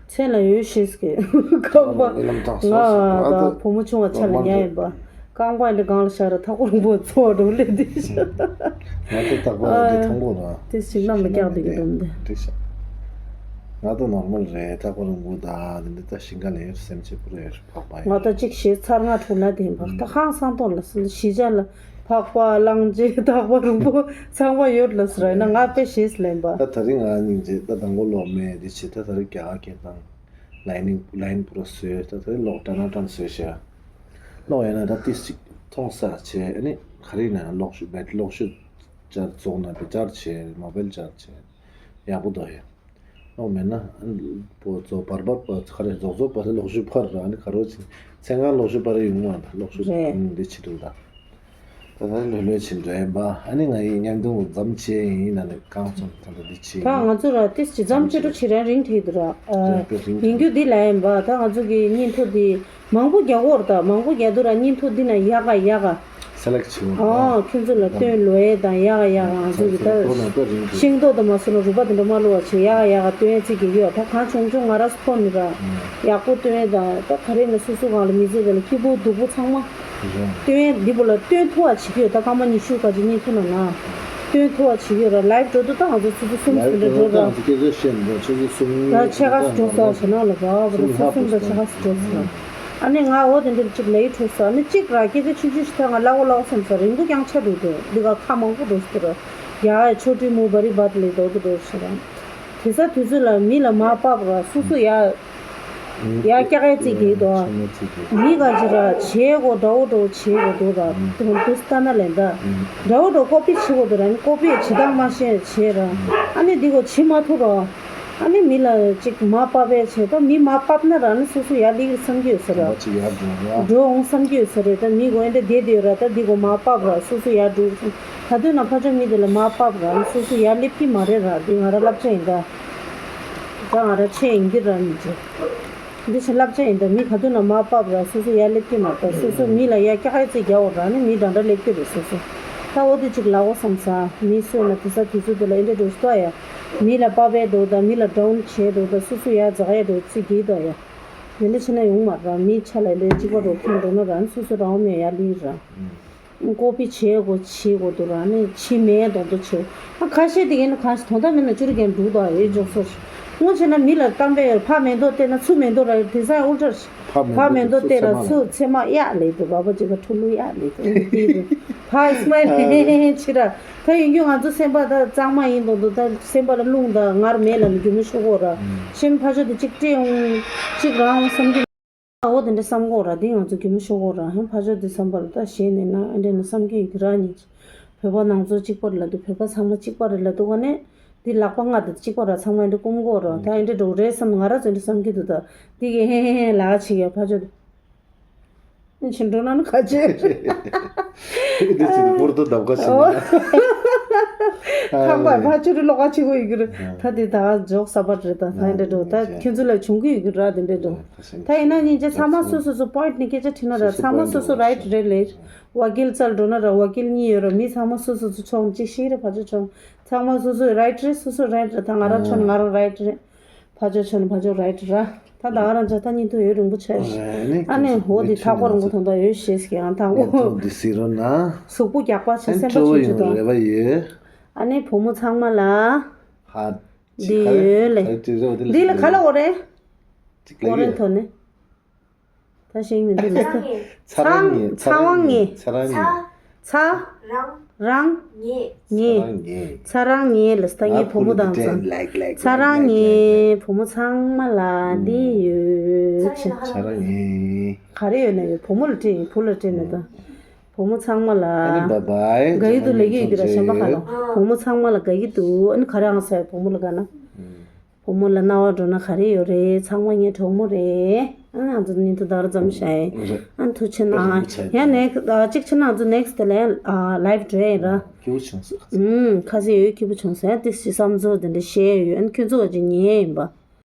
མཚན་ལ་ཡོད་ཤེས་ཀྱི་ཁམས་པ། ང་ད་བུ་མོ་ཆུང་བ་ཆ་ལ་ཉལ་ཡིན་པ། རྐང་པ་འདི་སྒང་ལ་བཞག་ར་ཐག་པོ་རིང་པོ་འཚོ་བ་འགྲོ་ལེ་འདི་ཤ། ང་ད་ཐག་པ་འདི་མཐོང་གོ་ར། དེ་ཞིག་གནམ་ལ་བཀྱག་འདི་གི་འདུག་འདི། འགྲིག་ཤག་ང་ད་ནོར་མལ་རེད་ཐག་པ་རིང་པོ་ད་འདི་འདི་ད་ཞིང་ཁ་ལ་ཡོད་སེམས་ཅན་པུ་རེ་ཡོད་ཕག་པ་ཡོད། ང་ད་གཅིག་ཞེ་ཚར་ང་འཁྲུག་ན་དེ་ཡིན་པ་ད་ཧང་སང་ཏོང་ལ་སི་ལ་ཞི་བྱ་ལ། ཕག་པ་གླང་ཆེན་ཐག་པ་རིང་པོ་ཚང་མ་ཡོད་ལ་ཟེར་ན་ང་དཔེ་ཤེས་ལེན་པ། ད་ད་རིང་ང་སྙིང་རྗེ་ད་དང་པོ་ལོག་མེད་འདི་བྱེད་ད་ད་རིང་རྒྱ་གར་སྐད་དང་ལའི་ནིང་ལའི་ནིང་པུ་ར་བཟོས་ད་ད་རིང་ལོག་ཏྲ་ན་ཏྲན་བཟོས་ཤག་ལོག་ཡོད་ན་ད་ཏིས་ཅིག་མཐོང་ས་བྱས་ཨ་ནི་ག་རེ་ཡིན་ན་ལོག་ཤུ་བེད་ལོག་ཤུ་བཅར་རྫོགས་ན་བེད་བཅར་བྱས་མོ་བེལ་བཅར་བྱས་ཡག་པོ་འདུག་ཡ། ལོག་མེད་ན་པོ་ཚོ་བར་བར་པ་ཚ་རེ་རྫོགས་རྫོགས་པ་ལོག་ཤུ་ཕར་ར་ནི་ག་རོ་ཅིག་མཚན་གང་ལོག་ཤུ་པར་ཡོང་བ་དང་ལོག་ཤུ་རེད། འདི་ཕྱི་དྲུག་དང་། ད་ད་ལོས་ལོས་ཕྱིན་འགྲོ་ཡིན་པ་ཨ་ནི་ང་ཡི་མཉམ་དུ་འཛོམས་བྱས་ཡིན་ན་ནི་རྐང་ཚོམ་ད་ལྟ་འདི་ཕྱི་ད་ང་ཚོ་ར་ཏིས་ཅི་འཛོམས་ཅི་འགྲོ་ཕྱི་རན་རིང་ཐེག་འདུག་ར། རེད་པས་རིང་ཡིན་རྒྱུ་འདི་ལ་ཡིན་པ་ད་ང་ཚོ་གི་བརྙན་ཐུང་འདི་མང་པོ་རྒྱག་གོ་ར་ད་མང་པོ་རྒྱག་འདུག་ར་བརྙན་ཐུང་འདི་ན་ཡག་ག་ཡག་ག་སེ་ལེག་བྱེད་འོ་ཁྱོད་ཚོ་ལ་སྟོན་ལོས་དང་ཡག་ཡག་ང་ཚོ་གི་ད་ཤིང་ཏོག་དང་མ་སོ་ན་རུ་པ་དེ་འདྲ་མ་ལོ་བ་ཆེ་ཡག་ཡག་སྟོན་ཚིག་གི་ཡོད་ད་གང་བྱུང་བྱུང་ང་ར་སུ་ཕོ་མི་ར་ཡག་པོ་སྟོན་དང་ད་ག་རེ་ན་སུ་སུ་གང་ལ་མི་ཚེ་དེ་ལ་སྐྱིད་པོ་སྡུག་པོ་ཚང་མ་སྟོན་འདི་པོ་ལ་སྟོན་ཐུ་བ་བྱེད་ཀྱི་ཡོད་ད་སྐར་མ་ཉི་ཤུ་ག་ཅིག་གཉིས་ཐུ་ན་ན་སྟོན་ཐུ་བ་བྱེད་ཀྱི་ཡོད་ར་ལའིབ་འགྲོ་དུ་ད་ང་ཚོ་སུ་སུ་གསུམ་སུ་འདྲ་འགྲོ་ར་ད་ཆེ་ག་སུ་འགྲོ་ས་བྱེད་ན་ལ་བ་བ་ར་སུ་གསུམ་ད་ཆེ་ག་སུ་འགྲོ་ས། ཨ་ནི་ང་འོ་དེ་འདིར་གཅིག་ལ་ཡི་འཕྲོད་ས་ཨ་ནི་གཅིག་ར་སྐད་ཆ་ཆུང་ཆུང་ཞིག་ཐོས་ང་སླ་བོ་སླ་བོ་བསམ་ས་རིང་པོ་རྐྱང་ཆ་འདུག་དེ་འདི་ག་ཁ་མང་པོ་འདུག་ཟེར་ཡ་ཡ་ཆོ་ཏི་མུ་བ་རི་བ་ཏི་ལི་འདུག་དེ་འདུག་ཟེར་ར། དེ་ས་དུས་ཚོད་ལ་མི་ལ་མ་བབ་ར་སུ་སུ་ཡ་ཡ་སྐྱག་ཡ་ཙིག་དེ་དོ་མི་ག་ཅི་ར་བྱེད་གོ་འདྲ་བོ་འདྲ་བོ་བྱེད་གོ་འདུག་ར་དེ་འདུག་ལྟ་ན་ལེན་ད་འདྲ་བོ་འདྲ་བོ་ཀོ་པི་བྱེད་གོ་འདུག་ར་ནི་ཀོ་པི་བྱེད་སྟངས་མ་ཤེས་བྱེད་ར་ཨ་ནི་འདི་གོ་བྱེད་མ་ཐུབ་ར། ཨ་ནི་མི་ལ་ཅིག་མར་ཕབ་པའི་ཆེད་དུ་མི་མར་ཕབ་ན་ར་ནི་སོ་སོ་ཡར་སླེབས་བསམ་གྱི་ཡོད་ས་རེད། ཅིག་ཡར་འགྲོ་ར། འགྲོ་འོང་བསམ་གྱི་ཡོད་ས་རེད། ད་མི་གོ་ཨེ་འདྲ་བསྡད་དེ་ཡོད་ར། ད་འདི་གོ་མར་ཕབ་ར་སོ་སོ་ཡར་འགྲོ། ག་དུས་ན་ཕར་ཕྱོགས་མི་དེ་ལ་མར་ཕབ་ར་ནི་སོ་སོ་ཡར་སླེབས་ཀྱི་མ་རེད་ར། འདི་ང་ར་བསླབ་བྱ་ཡིན་ད། ད་ང་ར་ཆེ་ཡིན་གྱི་ར་མི་ཅིག་འདི་ཕྱི་བསླབ་བྱ་ཡིན་ད། མི་ག་དུས་ན་མར་ཕབ་ར་སོ་སོ་ཡར་སླེབས་ཀྱི་མ་རེད། སོ་སོ་མི་ལ་ཡར་སྐྱག་ཡ་ཙིག་རྒྱག་འོ་ར་ནི་མི་འདྲ་འདྲ་སླེབས་ཀྱི་རེད་སོ་སོ། ད་འོ་དེ་ཅིག་ལ་འོ་བསམ་ས་མི་སོས་ན་དེ་ས་དུས་ཚོད་དེ་ལ་ཨེ་འདྲ་འགྲོ་ཤི་ཏོ་ཡ། མི་ལ་པ་པའི་འགྲོ་ད་མི་ལ་ཌའུན་བྱས་འགྲོ་ད་སོ་སོ་ཡར་འཛག་ཡ་འགྲོ་ཚིག་གིས་ཏོ་ཡ། དེ་འདྲ་བྱས་ན་ཡོང་མ་ར་མི་ཆ་ལ་ལས་གཅིག་པ་འགྲོ་ཁྱོད་འགྲོ་ན་ར་ནི་སོ་སོ་རང་མེད་ཡར་ལུས་ར། ཀོ་པི་བྱེད་དགོས་བྱེད་དགོས་འདུག་ར་ནི་བྱེད་མེད་མདོག་མདོག་བྱེད། ཨ་ཁ་ཤས་དེ་གས་ནི་གང་ཞིག་དོན་དག་མེད་ན་བཅུ་རེ་གས་འདུག་དང་ཡོད་འཇོག་སོ། སྔོན་བྱས་ན་མི་ལ་གཏམ་དཔེ་ཡོད་ཕ་མེ་ཏོག་བལྟས་ན་ཚུ་མེ་ཏོག་ར་ཡོད་དེ་ས་ཨོལ་ཊར། ཕ་མེ་ཏོག་བལྟས་ན་ཚུ་ཚེར་མ་གཡག་ལེགས་འདུག་བ་བ་ཅིག་ག་ཕྲུ་གུ་གཡག་ལེགས་འདུག་དེ་རེད། ཕ་སྨ་ལེ་ཕྱི་ར། ད་ཡིན་རྒྱུ་ང་ཚོ་སེམས་པ་ད་གཙང་མ་ཡིན་མདོག་མདོག་ད་སེམས་པ་ལ་རླུང་དང་ངར་མེད་ལ་ནི་རྒྱུ་མི་ཤོག་གོ་ར། ཤེམ་ཕ་ཆོ་དེ་གཅིག་སྤྲད་འོང་གཅིག་རང་འོང་བསམ་གྱི། འོ་དེ་འདྲ་བསམ་གོ་ར་དེ་ང་ཚོ་རྒྱུ་མི་ཤོག་གོ་ར་ཧན་ཕ་ཆོ་དེ་བསམ་པ་ལ་ད་ཞེས་ནས་ན་ཨ་འདྲ་ན་བསམ་གྱི་ཡོད་ཀྱི་ར་ཉིད། བོད་པ་ནང་ཚོ་གཅིག་པ་རེད་ལ་འདུག་བོད་པ་ཚང་མ་གཅིག་པ་རེད་ལ་འདུག་ག་ནས་དེ་ལག་པ་ལྔ་དེ་གཅིག་པ་ར་ཚང་མ་ཨ་འདྲ་སྐུམ་གོ་ར་ད་ཨ་འདྲ་འགྲོ་རེད་བསམ་ང་ར་ཚོ་ཨ་འདྲ་བསམ་གྱི་འདུག་ད་དེ་གི་ཧེ་ཧེ་ཧེ་ལག་ཆེ་ག་ཕ་ཆོ་དེ། ཕྱིན་འགྲོ་ན་ནི་ཁ་ཆེ། འདི་ཚིག་པོར་དུ་འདབ་ཁ་ཆེ་ཨོ། ན། ཁང་པ་ཕ་ཆུ་རི་ལོག་ཁ་ཆེ་གོ་ཡི་གི་རི་ད་དེ་ད་ཇོག་ས་པ་རེད་ད་ད་འདྲ་འགྲོ་ད་ཁྱོད་ཚོ་ལ་བྱུང་གི་ཡི་གི་ར་དེ་འདྲ་འགྲོ། ད་ཡིན་ན་ཉིན་རྗེ་ཚང་མ་སོ་སོ་སོ་པོ་ཡིན་ཊི་ནི་སྐད་ཆ་དྲིས་ན་ར་ཚང་མ་སོ་སོ་རའི་ཊི་རེད་ལེ། ཝ་ཀིལ་ཙལ་འགྲོ་ན་ར་ཝ་ཀིལ་གཉིས་ཡོད་ར་མི་ཚང་མ་སོ་སོ་སོ་ཆོང་གཅིག་ཤིག་རེད་ཕ་ཆུ་ཆོང་ཚང་མ་སོ་སོ་རའི་ཊི་རེད་སོ་སོ་རའི་ཊི་རེད་ད་ང་ར་ཆོང་ང་རང་རའི་ཊི་རེད། ཕ་ཇོ་ཆོན་ཕ་ཇོ་རའིཊ་ར། ད་ད་ག་རང་ཅག་ད་གཉིས་ཐུག་ཡོད་རིང་པོ་ཆགས་ཤག་ཨ་ནི་འོ་དེ་ཐག་པ་རིང་པོ་དོན་དག་ཡོད་ཤེས་ཀྱི་ཨང་ཐག་པ། འདི་སི་རོ་ན། གཟུགས་པོ་རྒྱགས་པ་ཆེ་སེམས་པ་ཆུང་ཆུང་དང་། ཨ་ནི་བུ་མོ་ཚང་མ་ལ། ཧ། འདི་ཡོད་ལེ། འདི་ལ་ག་ལ་འོ་རེད། འོ་རེད་ཐོ་ནི། ད་ཤེས་མི་འདུག་ལེ། ཚ་རང་ངེ་ཚ་རང་ངེ་ཚ་རང་ངེ། ཚ། རང་། ངེ། ཚ་རང་ངེ་ལ་ས་ངེ་བུ་མོ་དང་ཚང་། ཚ་རང་ངེ་བུ་མོ་ཚང་མ་ལ་འདི་ཡོད་ཆེ། ཚ་རང་ངེ། ག་རེ་ཡོད་ན་ཡོད་བུ་མོ་ལ་སྤྲད་ཡིན་བུ་ལ་སྤྲད་མེད་ད། བུ་མོ་ཚང་མ་ལ། དགའ་ཡི་འདུག་ལེགས་ཡོད་ཀྱི་ར་གཞན་པ་ག་ལ། བུ་མོ་ཚང་མ་ལ་དགའ་ཡི་འདུག་ཨ་ནི་ག་རེ་ཨང་ས་ཡ་བུ་མོ་ལ་དགའ་ན། བུ་མོ་ལ་རྣ་བ་འགྲོ་ན་ག་རེ་ཡོད་རེད། ཚང་མ་ངའི་གྲོགས་མོ་རེད། ཨ་ང་ཚོ་ནི་དུ་དར་ཙམ་བྱ་ཡི། ཨ་ཐུགས་ཆེ་གནང་། ཡང་ནེག་ཨ་གཅིག་ཆེ་ན་ང་ཚོ་ནེག་སི་ཊི་ལ་ཡང་ལའིབ་འགྲོ་ཡི་ར། སྐྱིད་པོ་བྱུང་སོང་། ཨུམ་ཁ་ཟས་ཡོད་སྐྱིད་པོ་བྱུང་སོང་ཡ་དེ་སི་བསམ་ཚོར་དེ་འདྲ་བཤད་ཡོད་ཨ་ཁྱོད་ཚོ་བ་ཅིག་ཉན་ཡིན་པ།